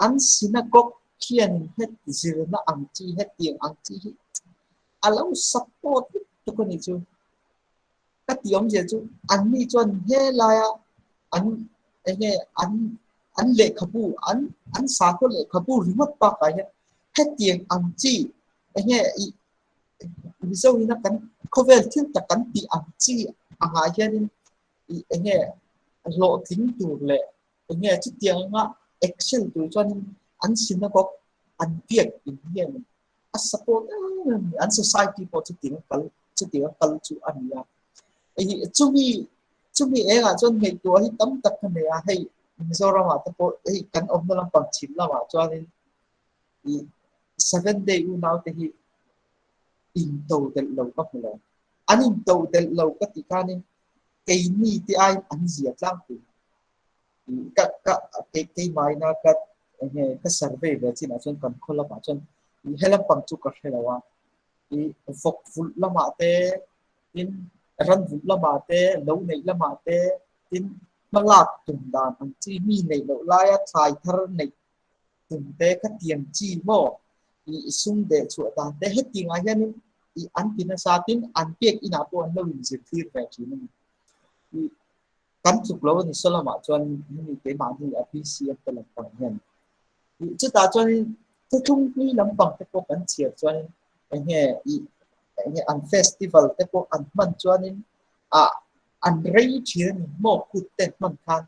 An synagogue khian het zirna ang chi hetiang ang chi hi a lo support lutuk a nih chu. Ka tih awmzia chu anni chuan helaia an eng nge an an lehkhabu an an sakhaw lehkhabu ringawt bakah hian hetiang ang chi eng nge ih Mizo ina kan khawvel thil tak kan tih ang chi angah hianin ih eng nge hlawhtling tur leh eng nge chutiang anga action tur chuanin an synagogue an biak in hian a support em em a ni. An society pawh chutiang a kal chutiang a kal chu a ni a. Hei chumi chumi engah chuan ngaihtuah hi tam tak ka nei a, hei Mizoramah te pawh hei kan awmna lampang chhim lamah chuanin ih seven day unau te hi into delh lo ka hmu lo. An into delh lo ka tih khanin keini te aiin an zia tlangpui. Ka ka keimaina ka enge ka survey ve chinah chuan kan khaw lamah chuan he lampang chu ka hre lo a ih vawk vulh lamah te tin ran vulh lamah te lo neih lamah te tin. Hmalak tum dan ang chi mi neih loh laia thlai thar neih tum te kha tiang chi maw i sum deh chhuah dan te hetiangah hianin i an ti nasa tin an pek inah pawh an lo inzirtir ve thin a ni. I kan tluk lo a ni saw lamah chuan hemi keimahni a BCM te lampang hian i chutah chuanin thuthlung hlui lampang te pawh kan chhiar chuanin eng nge i eng nge an festival te pawh an hman chuanin ah an rei thin a ni maw kut te hman khan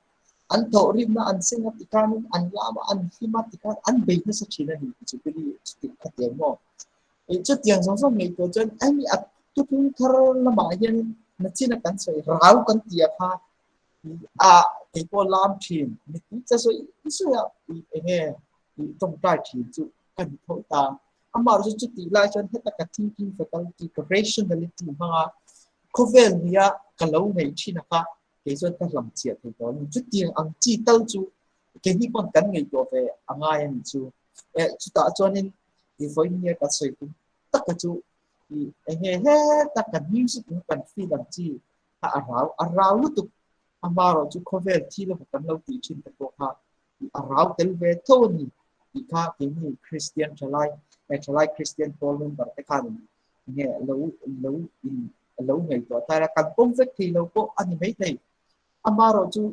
an thawh rimna an seng a ti khanin an lam a an hlim a ti khan an bei nasa thin a ni chu pili chuti kha tiang maw eh chutiang zawng zawng ngaihtuah chuan hemi a thuthlung thar lamah hianin nachin a kan sawi rau kan ti a kha a keipawh lam thin mipui cha sawi sawi a enge tawngtai thin chu ka ni tho ta Amaherawhchu chutih lai chuan heta ka thinking faculty, ka rationality hmanga khawvel nia ka lo ngaih thin a kha kei chuan ka hlam chiah thei tawh a ni. Chutiang ang chi tal chu keini pawn kan ngaihtuah ve a ngai a ni chu. Eh chutah chuanin i vawiin nia kan sawi tum taka chu i eng nge heta kan music in kan feel ang chi kha a rau a rau lutuk. Amaherawhchu khawvel thil emaw kan lo tih thin te pawh kha a rau tel ve tho a ni tih kha keini Kristian thalai eh thalai Kristian pawl member te khan nge lo lo in lo ngaihtuah ta ila kan pawm vek thei lo pawh a ni mai thei. Amaherawhchu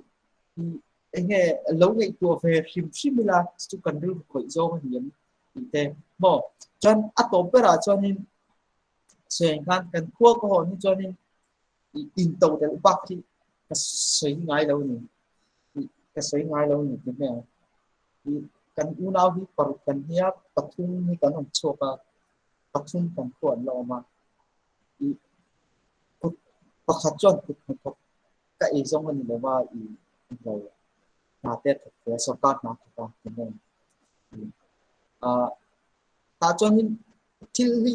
enge lo ngaihtuah ve hrim hrim ila chu kan rilru khawih zawng a ni em tih te maw. Chuan a tawp berah chuanin sawi ang khan kan khua ka hawn hi chuanin intodelh bak hi ka sawi ngai lo a ni. Ka sawi ngai lo a ni ti hmel ang. Kan unau hi paruk kan nia, pathum hi kan awm chhuak a, pathum kan pawh an la awm a. Kut pakhat chuan kut hnathawk ka ei zawng a ni lo va, i lo hna te a thawk ve a, sorkar hna a thawk a ti hmel ang. Tah chuanin thil hi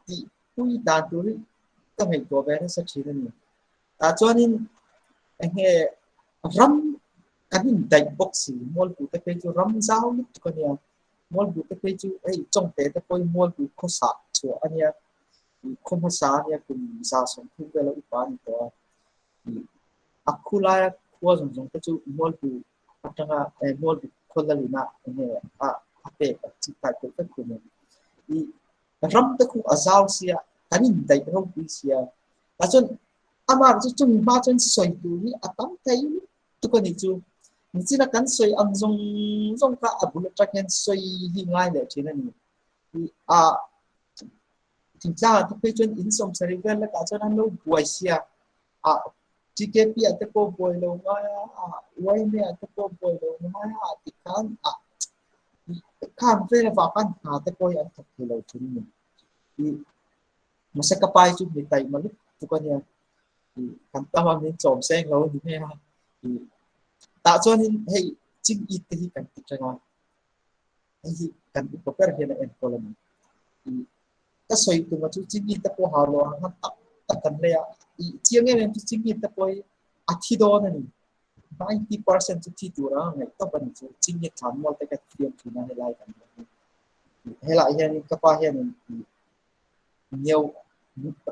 tih pui dan tur hi ka ngaihtuah ve nasa thin a ni. Tah chuanin eng nge ram kan indaih bawk si, Mualbu te phei chu ram zau lutuk a nia. Mualbu te phei chu hei Chawngte te pawhin Mualbu khawsa chhuah a nia, khaw hmasa a nia kum 130 vela upa a ni tawh a. A khu laia khua zawng zawng te chu Mualbu atanga Mualbu khaw lalina eng nge a pek a chi kai pawh vek khum a ni. Ram te khu a zau sia, kan indaih ropui sia. Tah chuan amah chu chumi hma chuan sawi tur hi a tam thei lutuk a nih chu. Nichina kan sawi ang zawng zawng kha a bul atang hian sawi hi ngai leh thin a ni. A thingtlangah te phei chuan in sawmsarih vel lakah chuan an lo buai sia. A TKP ah te pawh buai lo ngai a, a YMA ah te pawh buai lo ngai a tikhan a khang vel avang khan hna te pawh hi an thawk thei lo thin a ni. Mahse ka pa hi chu mi taima lutuk a nia, kan tam a min chawm seng lo a ni mai a. Tah chuanin hei ching it te hi kan ti tang a, hei hi kan upa ber hian a enkawl a ni. Ka sawi tum a chu ching it te pawh hau lo ang han tak tak kan lei a, chiang em em chu ching it te pawh hi a thi dawn a ni. 90% chu thi tur anga ngaih tawp a ni chu ching it thlan mual te ka thiam thin a helai kan hmu hi. Helai hianin ka pa hianin Ngiau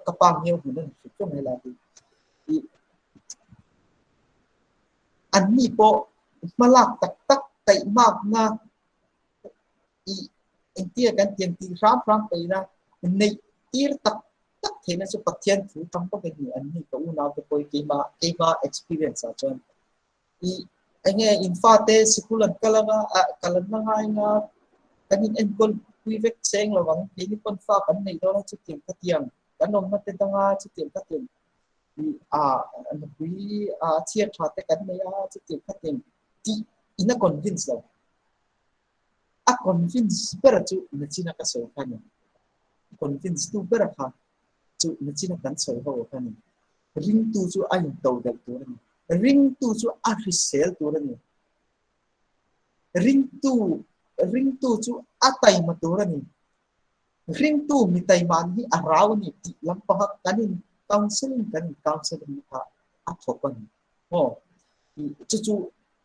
ka pa ngiau hmun a ni hrim hrim helai hi. I anni pawh hmalak tak tak taihmakna i engtia kan tiang tih hram hram peihna neih tir tak tak theihna chu Pathian thu tang bawk a ni. Anni ka unau te pawh hi keima keima experience ah chuan i enge in fate sikul an kal anga ah kal an la ngai anga kan in enkawl pui vek cheng lo ang keini pawn fa kan neih dawn a chutiang khatiang kan awmna te danga chutiang khatiang i ah nupui ah chhiat tha te kan nei a chutiang khatiang tih in a convince lo a convince ber chu nachina ka sawi kha ni convince tu ber kha chu nachina kan sawi ho kha ni Ringtu chu a intodelh tur a ni. Ringtu chu a hrisel tur a ni. Ringtu, ringtu chu a taima tur a ni. Ringtu mi taiman hi a rau a ni tih lampanga kan in counseling kan in counseling kha a thawk a ni. Maw? Chu chu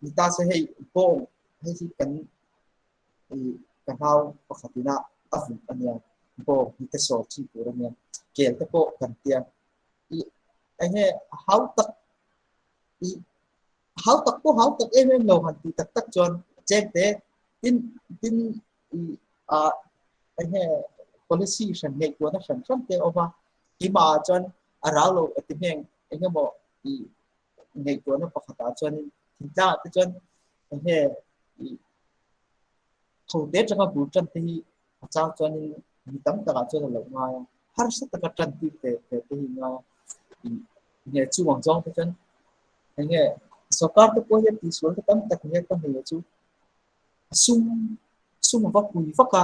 ni ta se hei bawng hei hi kan ka hlau pakhat ina a vut a nia. Bawng hi te sawr chi tur a nia. Kel te pawh kan tia. I enge hau tak i Hau tak pawh hau tak em em lo han tih tak tak chuan cheng te tin tin i a enge policy hran ngaihtuahna hran hran te a awm a, keimah ah chuan a rau lo a ti hmeng engemaw i ngaihtuahna pakhatah chuanin thingtlang ah te chuan enge i tho te atanga bul tan te hi a chang chuanin mi tam takah chuan a lo ngai a, harsa taka tan tir te te te hi ngai a, i nge chu ang zawng te chuan enge sorkar te pawh hian tihsual te tam tak nge ka hmu chu sum sum a va pui vak a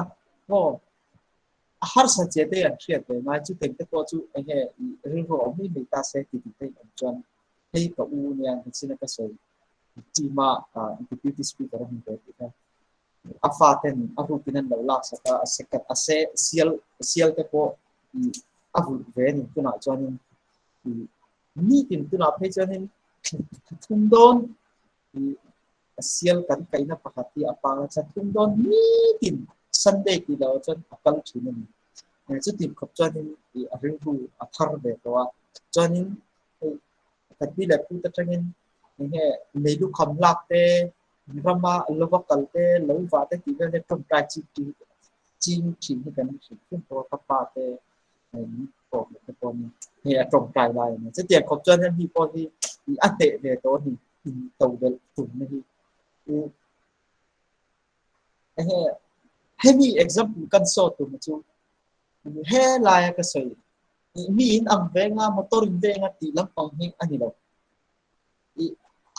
maw a harsa che te an hriat ve ngai chu teng te pawh chu enge i rilru a awm mai mai ta se ti tih te in awm chuan hei ka u nia nichin a ka sawi team a deputy speaker a hmu ve tih kha a fa ten a rukin an lo lak sak a a se a se sial sial te pawh i a vulh ve a ni tunah chuanin i nitin tunah phei chuanin thum dawn i a sial kan kaihna pakhat hi a pang a thum dawn nitin Sunday tih loh chuan a kal thin a ni. Chuti khawp chuanin i a rilru a thar ve tawh a, chuanin hei kan pi leh pute atangin enge meilu kham lak te, rama lova kal te, lo vah te tih vel te tawngtai ching ching thin hi kan hrilh hrim tawh a, ka pa te min kawm te pawh ni hei a tawngtai lai a ni. Chutiang khawp chuan hemi pawh hi a hneh ve tawh a ni intodelh tumna hi. Enge hemi example kan saw tum chu he laia ka sawi mi in ang venga motor in venga tih lampang hi a ni lo. I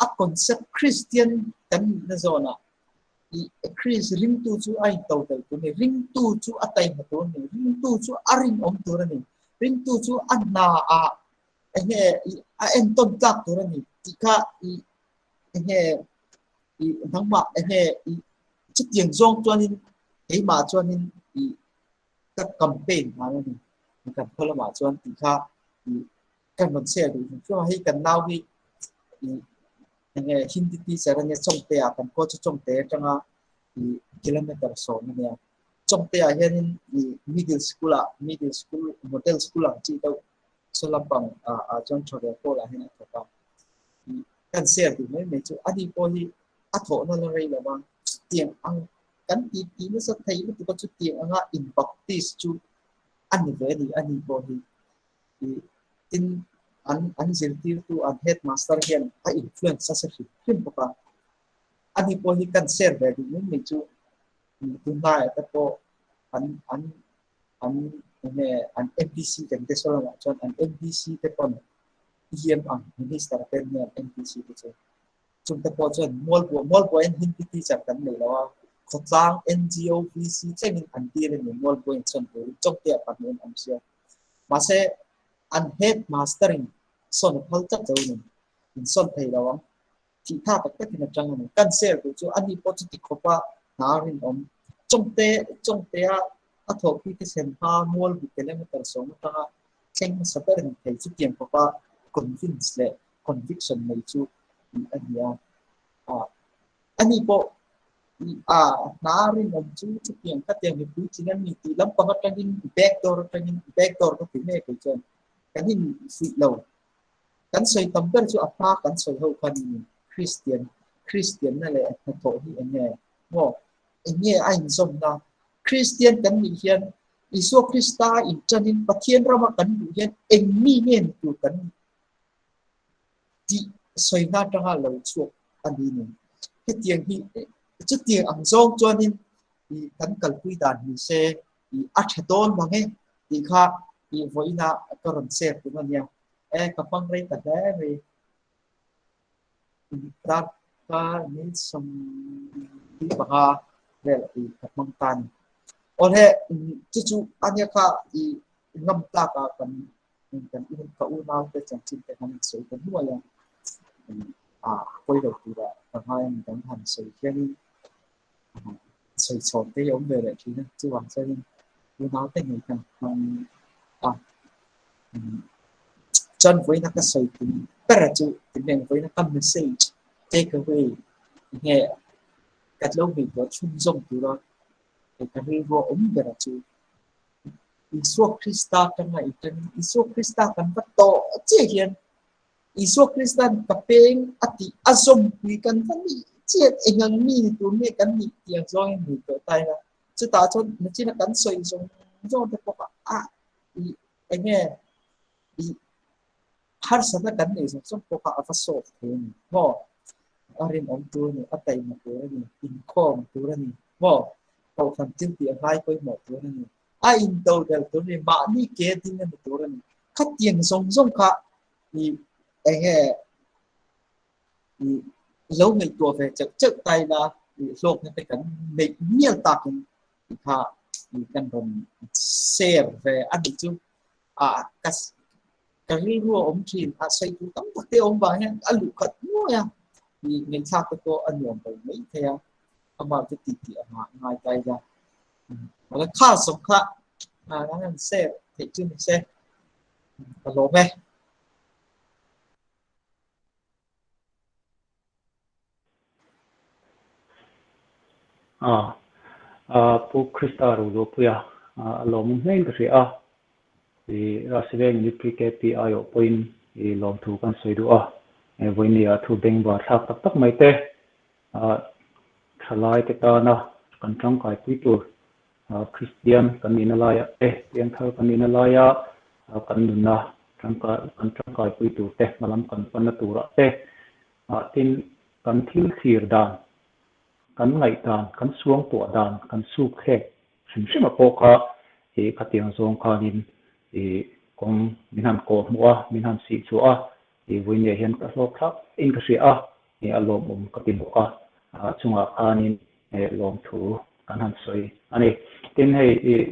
a concept Christian kan nihna zawnah i Christ ringtu chu a intodelh tur a ni, ringtu chu a taihma tur a ni, ringtu chu a rinawm tur a ni, ringtu chu a hna ah enge a entawn tlak tur a ni tih kha i enge i nangmah enge i chutiang zawng chuanin keimah chuanin i ka campaign nghal a ni. Kan khaw lamah chuan tih kha i kan rawn share duh hrim hrim a, hei kan nau hi i enge Hindi teacher a nia Chawngte ah kan khua chu Chawngte atanga i kilometer sawm a nia. Chawngte ah hianin i middle school ah middle school model school ang chi deuh saw lampang ah ah chuan tha ve pawl ah hian a thawk a. I kan share duh mai mai chu ani pawh hi a thawhna la rei lo va, chutiang ang kan tih tih nasa thei lutuk a chutiang anga in baptist chu a ni ve a ni ani pawh hi. I tin an an zirtirtu an headmaster hian a influence nasa hrim hrim bawk a. Ani pawh hi kan share ve duh mai mai chu tunlaiah te pawh an an an enge an MPC kan te saw lamah chuan an MPC te pawn EM ang minister te an nia an MPC te chu. Chungte pawh chuan Mualbuai Mualbuaiin Hindi teacher kan nei lo a, khawtlang NGO, VC thlengin an tir a ni Mualbuaiin sawn turin Chawngte-ah pahnih an awm sia. Mahse, an headmaster in sawn a phal tlat lo a ni. In sawn thei lo ang. Thih tha tak takin a tang a ni. Kan share duh chu ani pawh chuti khawpa hna rinawm. Chawngte Chawngtea a thawhpui te thlen hma Mualbu kilometer sawm atanga thleng hmasa ber ni thei chutiang khawpa convince leh conviction nei chu tih a ni a. Ani pawh a hna rinawm chu chutiang khatiang mipui tling an ni tih lampang atangin back door atangin back door ka ti mek kei chuan kan infuih lo. Kan sawi tam ber chu a hma kan sawi ho khan Kristian Kristianna leh hnathawh hi eng nge maw eng nge a inzawmna Kristian kan nih hian Isua Krista inṭanin Pathian rama kan luh hian eng mi nge ni tur kan nih tih sawina atanga lo chhuak a ni ni. Hetiang hi chutiang ang zawng chuanin i kan kalpui dan ni se i a tha dawn mang e tih kha i vawiina ka rawn share tum a nia. E ka hmang rei ta hle mai. Dar ka ni 15 vel i ka hmang ta ni. Awle chu chu ania kha i ngam tlak a kan kan ka unau te chanchin te kan sawi ta nuai a a pawi lo tura ka ngai a ni kan han sawi hianin sawi chhawn te hi a awm ve leh thin a chuvang chuanin unau te ngei kan hmang a chuan vawiina ka sawi tum ber chu tinge vawiina ka message take away nge ka lo ngaihtuah chhunzawm tura ka rilru a awm ber chu. Isua Krista atanga i tangin Isua Krista kan va tawh chiah hian Isua Kristan ka peng a tih a zawmpui kan va nih chian engang mi ni tur nge kan nih tih ang zawngin hmuh tawh ta ila. Chutah chuan nachina kan sawi zawng zawng te pawh kha a i enge i harsatna kan neih zawng zawng pawh kha a va solve thei a ni maw? A rinawm tur a ni, a taima tur a ni, inkhawm tur a ni maw? Kohhran thil tih a ngai pawimawh tur a ni, a intodelh tur a ni, mahni ke ding a ni tur a ni. Khatiang zawng zawng kha i enge i lo ngaihtuah ve cheuh cheuh ta ila i hlawkna te kan neih mial takin i kha i kan rawn share ve a nih chu a ka ka rilru a awm thin a sawi tur tam tak te awm vang hian a luh khat nuai a i ngaihthlak te pawh a nuam lo mai thei a amah chu tih tih a ngai ta ila wala kha zawng kha a an share theih chu ni se ka lawm e. A Pu Krista Roluapuia a lawmawm hlein ka hria a, i Rasiveng Unit PKP aiawh pawhin i lawmthu kan sawi duh a, vawinia thu bengvar thlak tak tak mai te thalai te tana kan tangkaipui tur Kristian kan nihna laiah te, piangthar kan nihna laia kan nunna kan tangkaipui tur te, hmalam kan panna turah te, tin kan thil thlir dan, kan ngaih dan, kan suangtuah dan, kan suk thlek hrim hrim a pawh kha ih khatiang zawng khanin ih kawng min han kawh hmuh a, min han sih chhuah a, ih vawinia hian ka hlawk thlak in ka hria a, ih a lawmawm ka ti bawk a, chungah khanin lawmthu kan han sawi a ni. Tin hei ih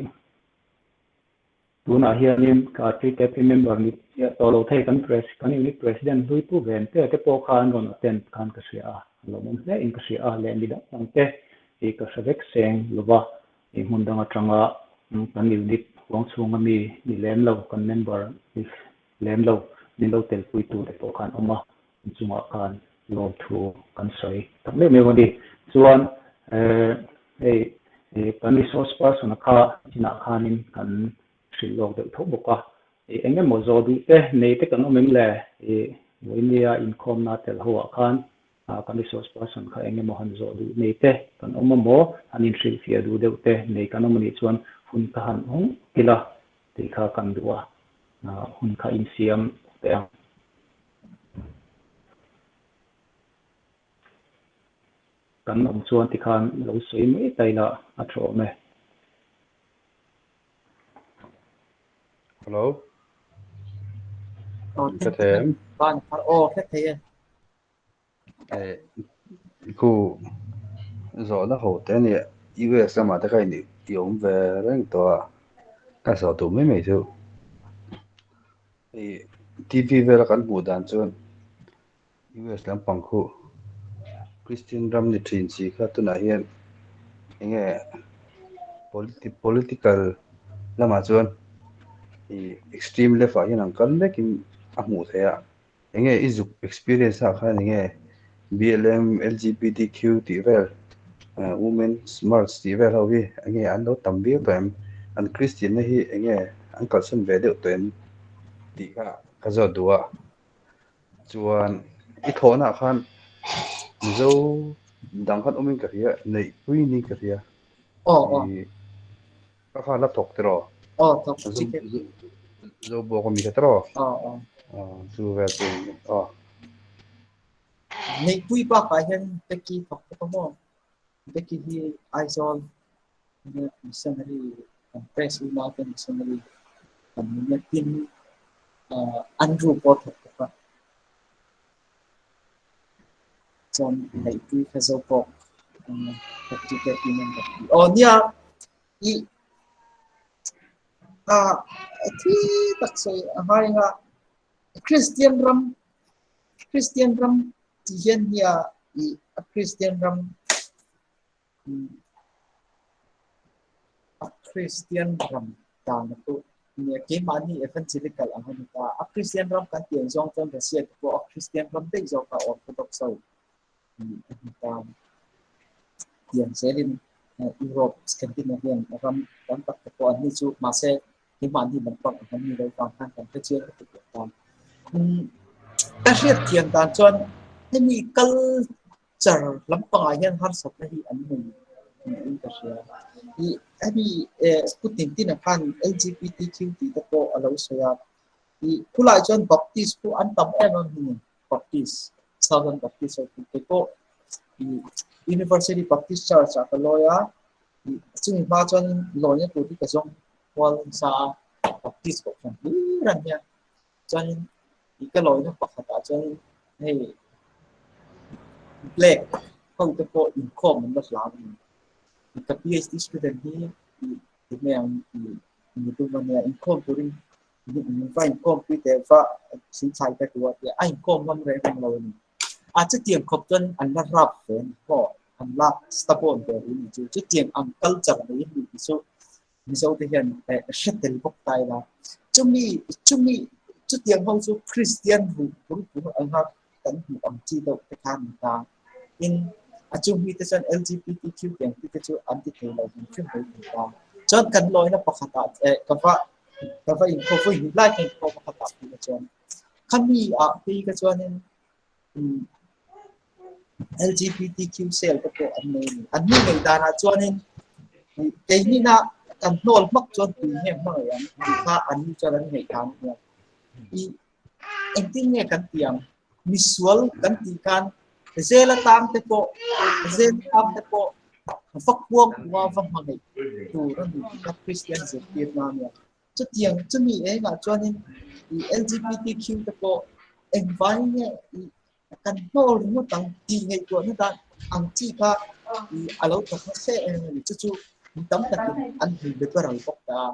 Tunah hianin ka TKP member ni chiah tawh lo thei kan pres kan unit president hlui pu ven te te pawh kha an rawn attend khan ka hria a, a lawmawm hle in ka hria a, leh mi dang dang te hi ka hre vek seng lova i hmun dang atanga kan unit huang chhunga mi ni lem lo kan member ni lem lo min lo telpui tu te pawh khan awm a, inchungah khan lawmthu kan sawi tak meuh meuh a ni. Chuan hei kan resource person a kha chinah khanin kan hrilh lawk deuh tho bawk a, eng emaw zawh duh te nei te kan awm em le? Vawinia inkhawmna tel ho ah khan kan resource person kha eng emaw han zawh duh nei te kan awm a maw? Han inhrilhfiah duh deuh te nei kan awm a nih chuan hun kha han awng ila tih kha kan duh a, hun kha insiam teh ang. Kan awm chuan tikhan lo sawi mai ta ila a tha awm e. Hello. Aw, Ka thei em? Ban phar aw hre thei e. Eh, khu zawhna ho te ania US lamah te kha in i awm ve reng tawh a, ka zawh duh mai mai chu. Hei TV vela kan hmuh dan chuan US lampang khu Christian ram ni thin si kha tunah hian enge political lamah chuan ih extreme left ah hian an kal mekin a hmuh theih a. Enge i zuk experience ah khan enge BLM, LGBTQ tih vel, Women's March tih vel ho hi enge an lo tam viau tawh em? An Christian na hi enge an kalsan ve deuh tawh em? Tih kha ka zawt duh a. Chuan i thawhna ah khan Mizo dang khan awmin ka hria, neihpui niin ka hria. Aw aw. Ka kha la thawk tiraw? Aw thawk chicken. Zo bawk ami kha tiraw? Aw aw. Aw chu vel chu aw. Neihpui bakah hian Becky thawk bawk a maw? Becky hi Aizawl missionary kan press unau te missionary kan nia tin Andrew pawh thawk bawk a. Chuan Neihpui kha zo bawk Aw nia i a thi tak sawi a ngai anga Kristian ram Kristian ram tih hian nia i a Kristian ram A Kristian ram dan a tuh nia keimahni evangelical ang a ni ta. A Kristian ram kan tih ang zawng chuan Russia te pawh a Kristian ram daih zawk a Orthodox ho a ni ta. Tiang zelin Europe, Scandinavian ram tam tak te pawh an ni chu mahse keimahni lampang ang an ni lo vang khan kan hrechiang lutuk lo ta. Ka hriat thiam dan chuan hemi culture lampangah hian harsatna hi an nei niin ka hria. I hemi Pu Tintin-a khan LGBTQ tih te pawh a lo sawi a. I khulai chuan Baptist pawh an tam em em a ni, Baptist, Southern Baptist ho tih te pawh i University Baptist Church ah ka lawi a. I chumi hma chuan lawina tur hi ka zawng kual nasa a, Baptist kohhran hlir an nia. Chuanin i ka lawina pakhatah chuanin hei black ho te pawh inkhawm an la hlau a ni. I ka PhD student hi i ti mai ang i ni dum a nia inkhawm turin va inkhawm pui teh va thingthlai ta duh a tia a inkhawm ngam reng reng lo a ni. A chutiang khawp chuan an la rap ve a ni maw an la stubborn ve rih a ni chu. Chutiang ang culture nei a ni tih chu Mizo te hian hre tel bawk ta ila. Chumi chumi chutiang ho chu Kristian ruh pur pur anga kan hmuh ang chi deuh te kha a ni ta. Tin, a chung mi te chuan LGBTQ tiang te te chu an ti thei lo hrim hrim mai ni ta. Chuan kan lawina pakhatah eh ka va ka va inkhaw vawi hnih lai ka inkhaw pakhatah phei kha chuan khami ah phei kha chuanin umm LGBTQ cell te pawh an nei a ni. An hnu ngei danah chuanin keinina kan hnawl hmak chuan tui nge hmangaih ang tih kha an ni chuan an ngaih dan a nia. I engtin nge kan tih ang? Misual kan tih khan zel atang te pawh zel atang te pawh va kuang kuang a va hmangaih tur a ni tih kha Kristian zirtirna a nia. Chutiang chumi engah chuanin i LGBTQ te pawh engvai nge i kan hnawl ringawt ang tih ngaihtuahna dan ang chi kha i a lo thawk nasa em em a ni. Chu chu mi tam takin an hmu liberal bawk ta a.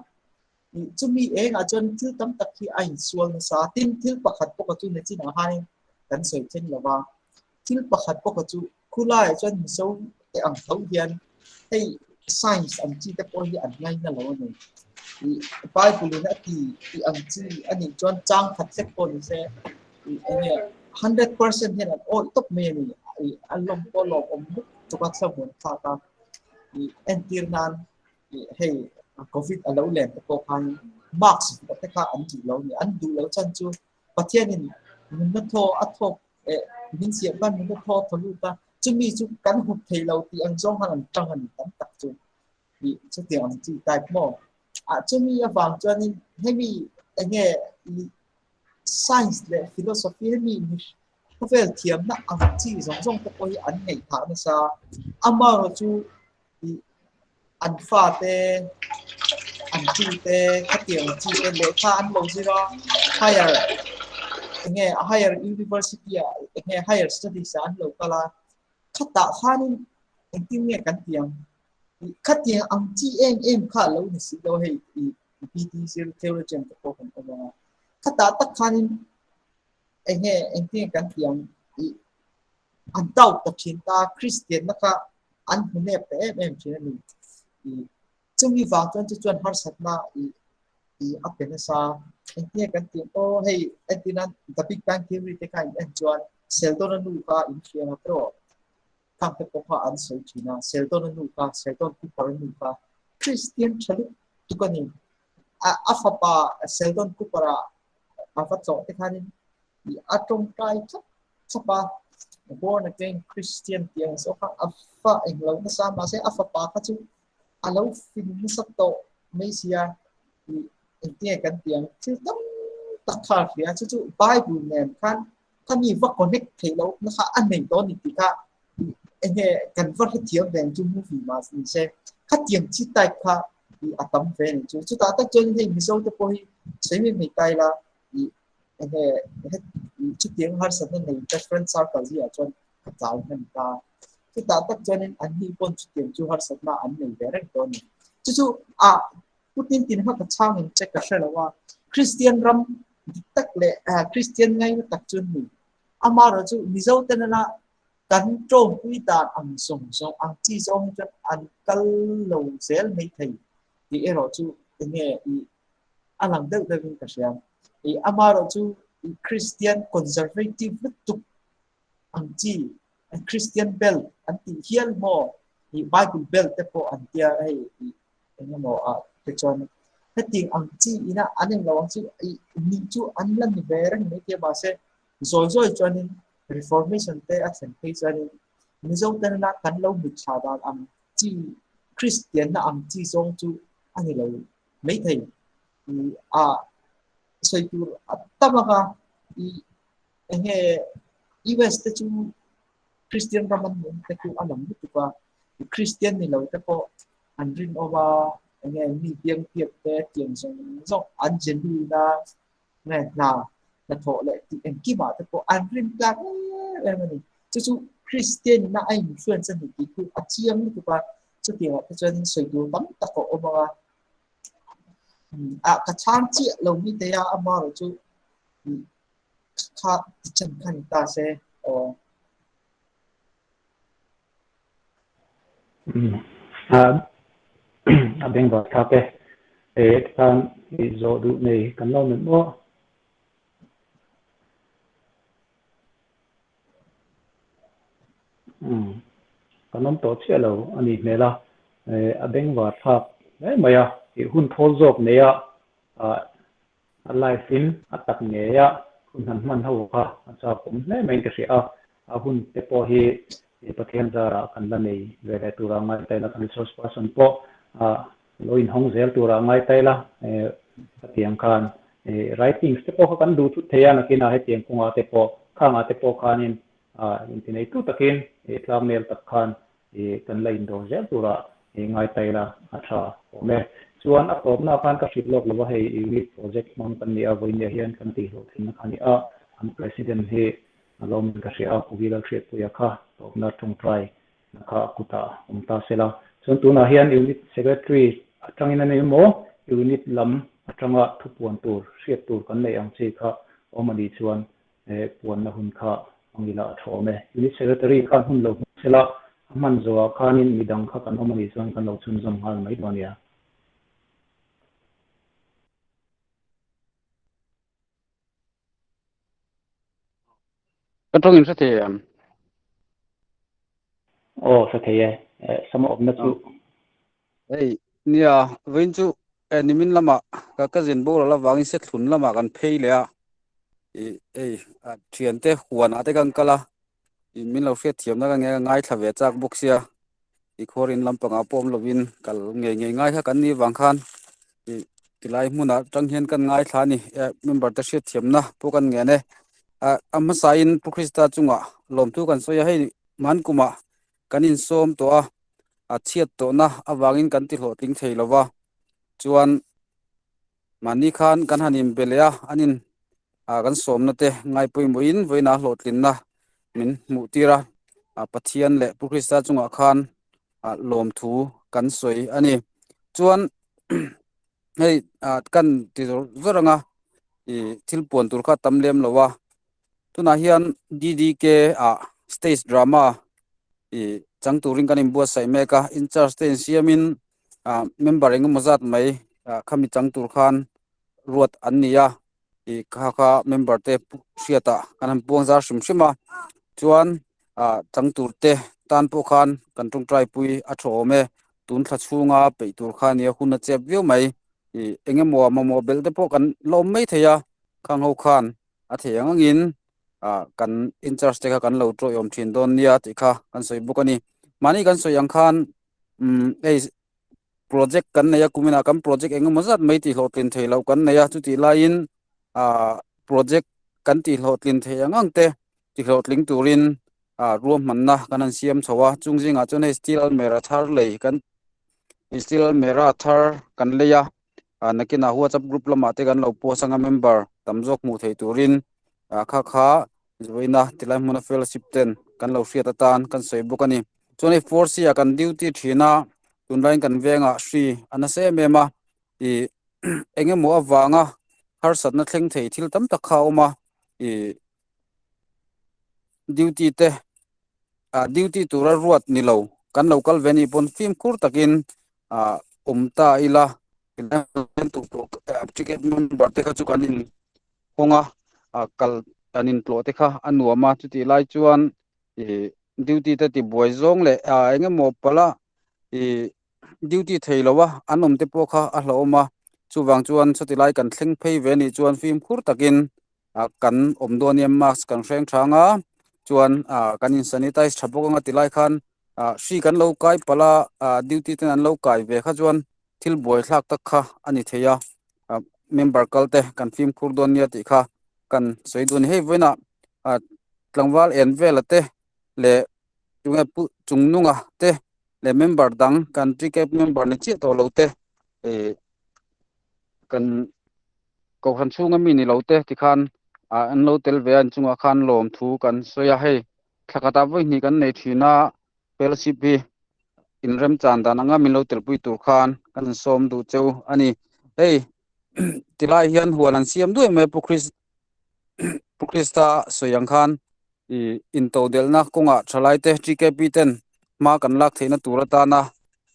I chumi engah chuan thil tam tak hi a insual nasa a. Tin, thil pakhat pawh kha chu nachinah khanin kan sawi thleng lo va. Thil pakhat pawh kha chu khulaiah chuan Mizo te ang tho hian hei science ang chi te pawh hi an ngaina lo a ni. I Bible in a ti tih ang chi a nih chuan chang khat hlek pawh ni se i enge 100% hian an awih tawp mai a ni. I an lawm pawh lawm awm lutuk a thlamuan thlak a. I entir nan i hei covid a lo len te pawh khan mask te kha an duh lo a ni. An duh lo chan chu Pathianin nunna thaw a thawk eh min siam khan nunna thaw a thaw lut a, chumi chu kan hup thei lo tih ang zawng khan an tang a ni tam tak chu i chutiang ang chi type maw. Ah chumi avang chuanin hemi enge i science leh philosophy hemi khawvel thiamna ang chi zawng zawng te pawh hi an ngaihthah nasa. Amaherawhchu i an fate, an tute, khatiang chi te lehkha an lo zir a, higher enge higher university ah enge higher studies ah an lo kal a, khatah khanin engtin nge kan tih ang? Khatiang ang chi em em kha a lo ni si lo hei i PT zir theologian te pawh kan awm ang a, khatah tak khanin enge engtin nge kan tih ang? I an doubt ta thin ta, Kristian na kha an hmu nep ta em em thin a ni. I chumi vang chuan chu chuan harsatna i i a pe nasa. Engtinge kan tih ang aw hei entirna The Big Bang Theory te kha in en chuan Sheldon-a nu kha in hria nga tawh. Khang te pawh kha an sawi thin a, Sheldon-a nu kha, Sheldon Cooper-a nu kha Christian tha lutuk a ni. A a fapa Sheldon Cooper-a a va tlawh te khanin i a tawngtai thlap thlap a, born again Christian tih ang zawk kha a fa englo nasa mahse a fapa kha chu a lo fing nasa tawh mai sia i engtinge kan tih ang thil tam tak kha a hria chu chu Bible nen khan khami va connect theih loh na kha a nei dawn ni tih kha enge kan va hrethiam ve ang chu movie mah ni se khatiang chi type kha i a tam ve ni chu chutah tak chuan hei Mizo te pawh hi sawi mai mai ta ila i enge chutiang harsatna nei te friend circle hi ah chuan ka tlai hman ta chutah tak chuanin an ni pawn chutiang chu harsatna an nei ve reng tawh a ni chu chu a putin tin kha ka chhang in che ka hre lo a Christian ram dik tak leh Christian ngaina tak chu an ni amaherawh chu Mizo te nana kan tawngpui dan ang zawng zawng ang chi zawng hi chuan an kal lo zel mai thei tih erawh chu enge i a lang deuh deuh in ka hria. I amaherawh chu i Christian conservative lutuk ang chi Christian belt an tih hial maw i Bible belt te pawh an tia hei i engemaw ah te chuan hetiang ang chi ina an englo ang chu i nih chu an la ni ve reng mai tia mahse. Zawi zawi chuanin Reformation te a thlen phei chuanin Mizo tena kan lo mitthla dan ang chi Kristianna ang chi zawng chu a ni lo maithei. A sawi tur a tam ang a, i eng nge US te chu Kristian ram an nung te chu a lang lutuk a, Kristian ni lo te pawh an rinawm a, eng nge mi biangbiak te tiang zawng zawng an genuine a, nge hna hnathawh leh tih engkimah te pawh an rin tlak em em a ni. Chu chu Kristian ina a influence a ni tih chu a chiang lutuk a, chutiangah te chuan sawi tur tam tak a awm ang a. A ka chhang chiah lo mi te a amaherawh chu kha ti chan kha ni ta se aw. A bengvar thlak e. E tikhan i zawh duh nei kan lo melh maw? Kan awm tawh chiah lo a nih hmel a, a bengvar thlak hle mai a, i hun thawl zawk nei a, a live in a tak ngei a, hun han hman ho kha a chak awm hle maiin ka hria a, a hun te pawh hi Pathian zarah kan la nei ve leh tura ngai ta ila, kan resource person pawh lo inhawng zel tura ngai ta ila, hetiang khan writings te pawh kha kan duh thut thei a, nakinah hetiang kawngah te pawh khangah te pawh khanin intineitu takin tlangnel tak khan kan la indawr zel tura ngai ta ila a tha awm e. Chuan a tawpna khan ka hrilh lawk lo a, hei unit project hmang kan ni a, vawinia hian kan tihhlawhtlinna kha a ni a, an president hi a lawmin ka hria a, Pu Lalhriatpuia kha tawpna tawngtai na kha a kutah awm ta sela. Chuan tunah hian unit secretary atangin a nei emaw, unit lam atanga thupuan tur, hriat tur kan neih ang chi kha awm a nih chuan puanna hun kha hmang ila a tha awm e. Unit secretary khan hun lo hmang sela, a hman zawhah khanin midang kha kan awm a nih chuan kan lo chhunzawm nghal mai dawn nia. Ka tawng in hre thei em? Aw, hre thei e. Sama awmna chu. Hei, nia, vawiin chu nimin lamah ka cousin boral avangin Sethlun lamah kan phei leh a. Hei, thiante huanah te kan kal a, min lo hriatthiamna ka nge ngaithla ve chak bawk sia. I khuar in lampangah pawh awm lovin kal ngei ngei ngai kha kan nih vang khan i tilai hmunah tang hian kan ngaithla a ni. Member te hriatthiamna pawh kan ngen e. A hmasain Pu Krista chungah lawmthu kan sawi a, hei hmankumah kan insawm tawh a, a chhiat tawhna avangin kan ti hlawhtling thei lo va, chuan mahni khan kan han inbe leh a, an in kan sawmna te ngaipawimawhin vawiinah hlawhtlinna min hmuh tir a, Pathian leh Pu Krista chungah khan lawmthu kan sawi a ni. Chuan hei kan ti zawr zawr ang a, ih thil puan tur kha tam lem lo a, tunah hian DDK ah stage drama ih chang turin kan inbuatsaih mek a, in charge te insiamin member engemaw zat mai khami chang tur khan ruat an ni a ih kha kha member te hriatah kan han puang zar hrim hrim a chuan ah chang tur te tan pawh khan kan tawngtai pui a tha awm e tun thla chhunga peih tur kha nia hun a chep viau mai ih eng emaw mamawh belh te pawh kan la awm mai thei a khang ho khan a thei ang angin ah kan in charge te kha kan lo tawih awm thin dawn nia tih kha kan sawi bawk a ni mahni kan sawi ang khan umm hei project kan nei a kuminah kan project eng emaw zat mai tih hlawhtlin thei loh kan nei a chutih laiin ah project kan tih hlawhtlin thei ang ang te ti hlawhtling turin ah ruahmanna kan han siam chho a chung zingah chuan hei steel almirah thar lei kan steel almirah thar kan lei a ah nakinah whatsapp group lamah te kan lo post anga member tam zawk hmuh theih turin ah kha kha vawiina tilai hmuna fellowship ten kan lo hriat atan kan sawi bawk a ni. Chuan hei four C ah kan duty thin a, tunlaiin kan vengah hri a nasa em em a, ih eng emaw avanga harsatna thleng thei thil tam tak kha a awm a, ih duty te ah duty tura ruat ni lo kan lo kal ve anih pawn fimkhur takin ah awm ta ila ticket number te kha chu kan in hawng a ah kal kan in tlawh te kha a nuam a chutih lai chuan ih duty te tibuai zawng leh ah eng emaw pala ih duty thei lo a an awm te pawh kha a hlauhawm a chuvang chuan chutih lai kan thleng phei ve anih chuan fimkhur takin. Kan awm dawn nia mask kan hreng thang a chuan kan in sanitize tha bawk anga tilai khan hri kan lo kai palh a duty ten an lo kai ve kha chuan thil buai thlak tak kha a ni thei a member kal te kan fimkhur dawn nia tih kha kan sawi duh a ni. Hei vawiinah tlangval en vela te leh tunge pu chungnunga te leh member dang kan ticket member ni chiah tawh lo te ih kan Kohhran chhunga mi ni lo te tikhan ah an lo tel ve a inchungah khan lawmthu kan sawi a hei thla khatah vawi hnih kan nei thin a fellowship hi inremchan dan anga min lo telpui tur khan kan insawm duh cheu a ni hei tilai hian huan an siam duai mai a pu Chris Pu Krista sawi ang khan ih intodelhna kawngah thalai te TKP ten hma kan lak theihna tur atana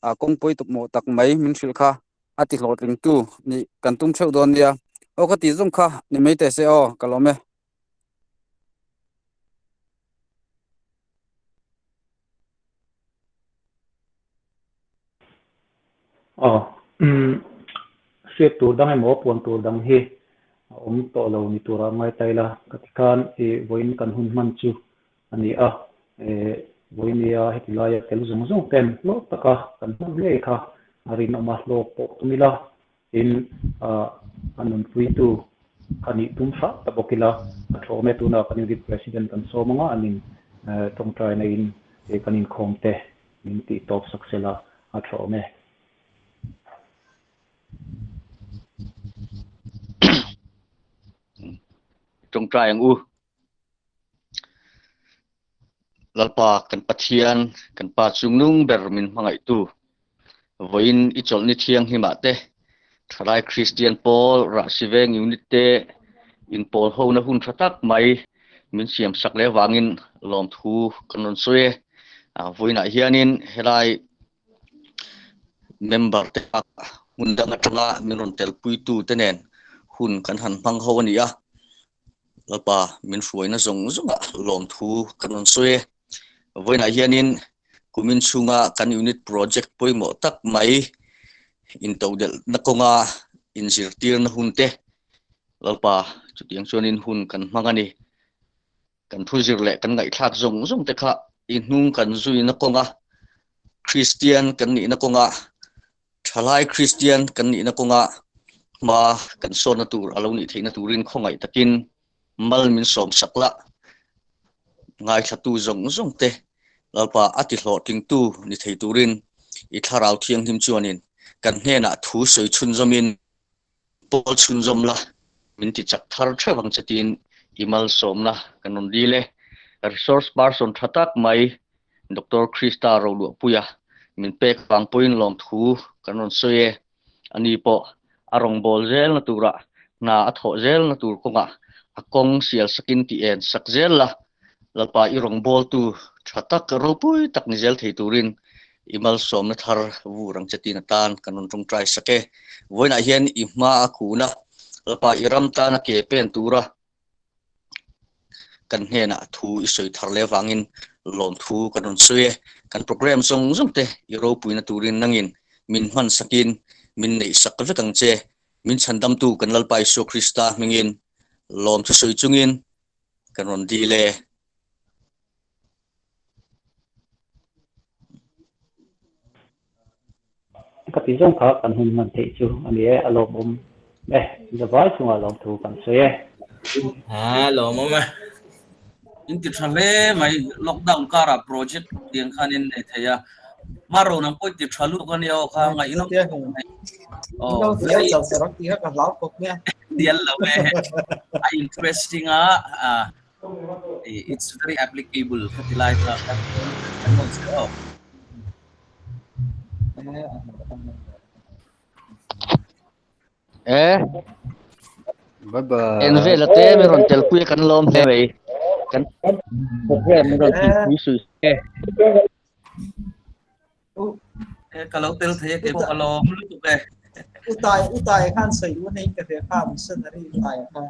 ah kawngpui tawpmawh tak mai min hrilh kha. A ti hlawhtling tu nih kan tum theuh dawn nia. Aw ka tih zawng kha ni mai teh se aw ka lawm e. Aw umm hriat tur dang emaw puan tur dang hi a awm tawh lo ni turah ngai ta ila ka ti khan i vawiin kan hun hman chu a ni a, vawinia heti laia tel zawng zawng ten hlawk taka kan hman ngei kha a rinawm a, hlawk pawh tum ila, tin a nunpuitu kha nih tum hram ta bawk ila, a thawm e tunah kan unit president kan sawm anga an in tawngtaina in kan inkhawm te min tih tawp sak sela a thawm e. Tawngtai ang u. Lalpa kan Pathian, kan Pa chungnung ber min hmangaihtu, vawiin i chawlhni thianghlimah te, Thalai Kristian Pawl, Rahsiveng Unit te inpawl hona hun tha tak mai min siam sak leh avangin lawmthu kan rawn sawi e. Vawiinah hianin helai member te bakah hmun dang atanga min rawn telpuitu te nen hun kan han hmang ho a ni a. Lalpa min hruaina zawng zawngah lawmthu kan rawn sawi e. Vawiinah hianin kumin chhunga kan unit project pawimawh tak mai intodelhna kawnga inzirtirna hun te Lalpa chutiang chuanin hun kan hmang a ni. Kan thu zir leh kan ngaihthlak zawng zawng te kha i hnung kan zuina kawnga Kristian kan nihna kawnga Thalai Kristian kan nihna kawnga hma kan sawnna tur a lo nih theihna turin khawngaih takin mal min sawm sak lah. Ngaithlatu zawng zawng te Lalpa a ti hlawhtlingtu ni thei turin i Thlarau Thianghlim chuanin kan hnenah thu sawi chhunzawmin pawl chhunzawm la, min ti chak thar theuh ang che tiin i malsawmna kan rawn dil e. Resource person tha tak mai Doctor Krista Roluahpuia min pek vang pawhin lawmthu kan rawn sawi e. Ani pawh a rawngbâwl zelna turah hna a thawh zelna tur kawngah a kawng sial sakin ti en sak zel la, Lalpa i rawngbâwltu tha tak ropui tak ni zel thei turin I malsawmna thar vur ang che tin atan kan rawn tawngtai sak e. Vawiinah hian i hma a kun a, Lalpa i ram tana ke pen tura kan hnenah thu i sawi thar leh avangin lawmthu kan rawn sawi e. Kan program zawng zawng te i ropuina turin nangin min hman sakin min neih sak vek ang che. Min chhandamtu kan Lalpa Isua Krista hmingin lawmthu sawi chungin kan rawn dil e. Ka ti zawng kha kan hun hman theih chu a ni e, a lawmawm e, zavai chungah lawmthu kan sawi e. Ha lawmawm e. In ti tha hle mai, lockdown karah project tiang khan in nei thei a. Maro nang pawh i ti tha lutuk a nia aw kha ngaihnawm mai. Aw very dial lo e. A interesting a, It's very applicable ka ti lai kha kan kan se aw. Eh. Bye bye. En vel ate mi ron tel pui kan lawm hle mai. Kan program mi ron ti pui sui e. Eh ka lo tel thei ke pawh ka lawm lutuk e. Utai utai khan soi u nei ka hria kha missionary utai kha.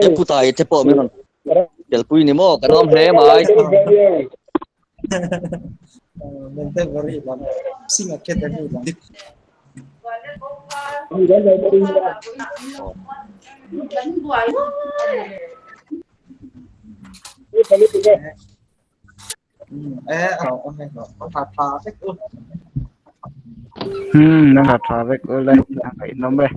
E putai te pawh min rawn telpui ni maw kan awm hle mai. Mente vari lam sing academy lam. Hmm, nang tha vek u le, a ngaihnawm e.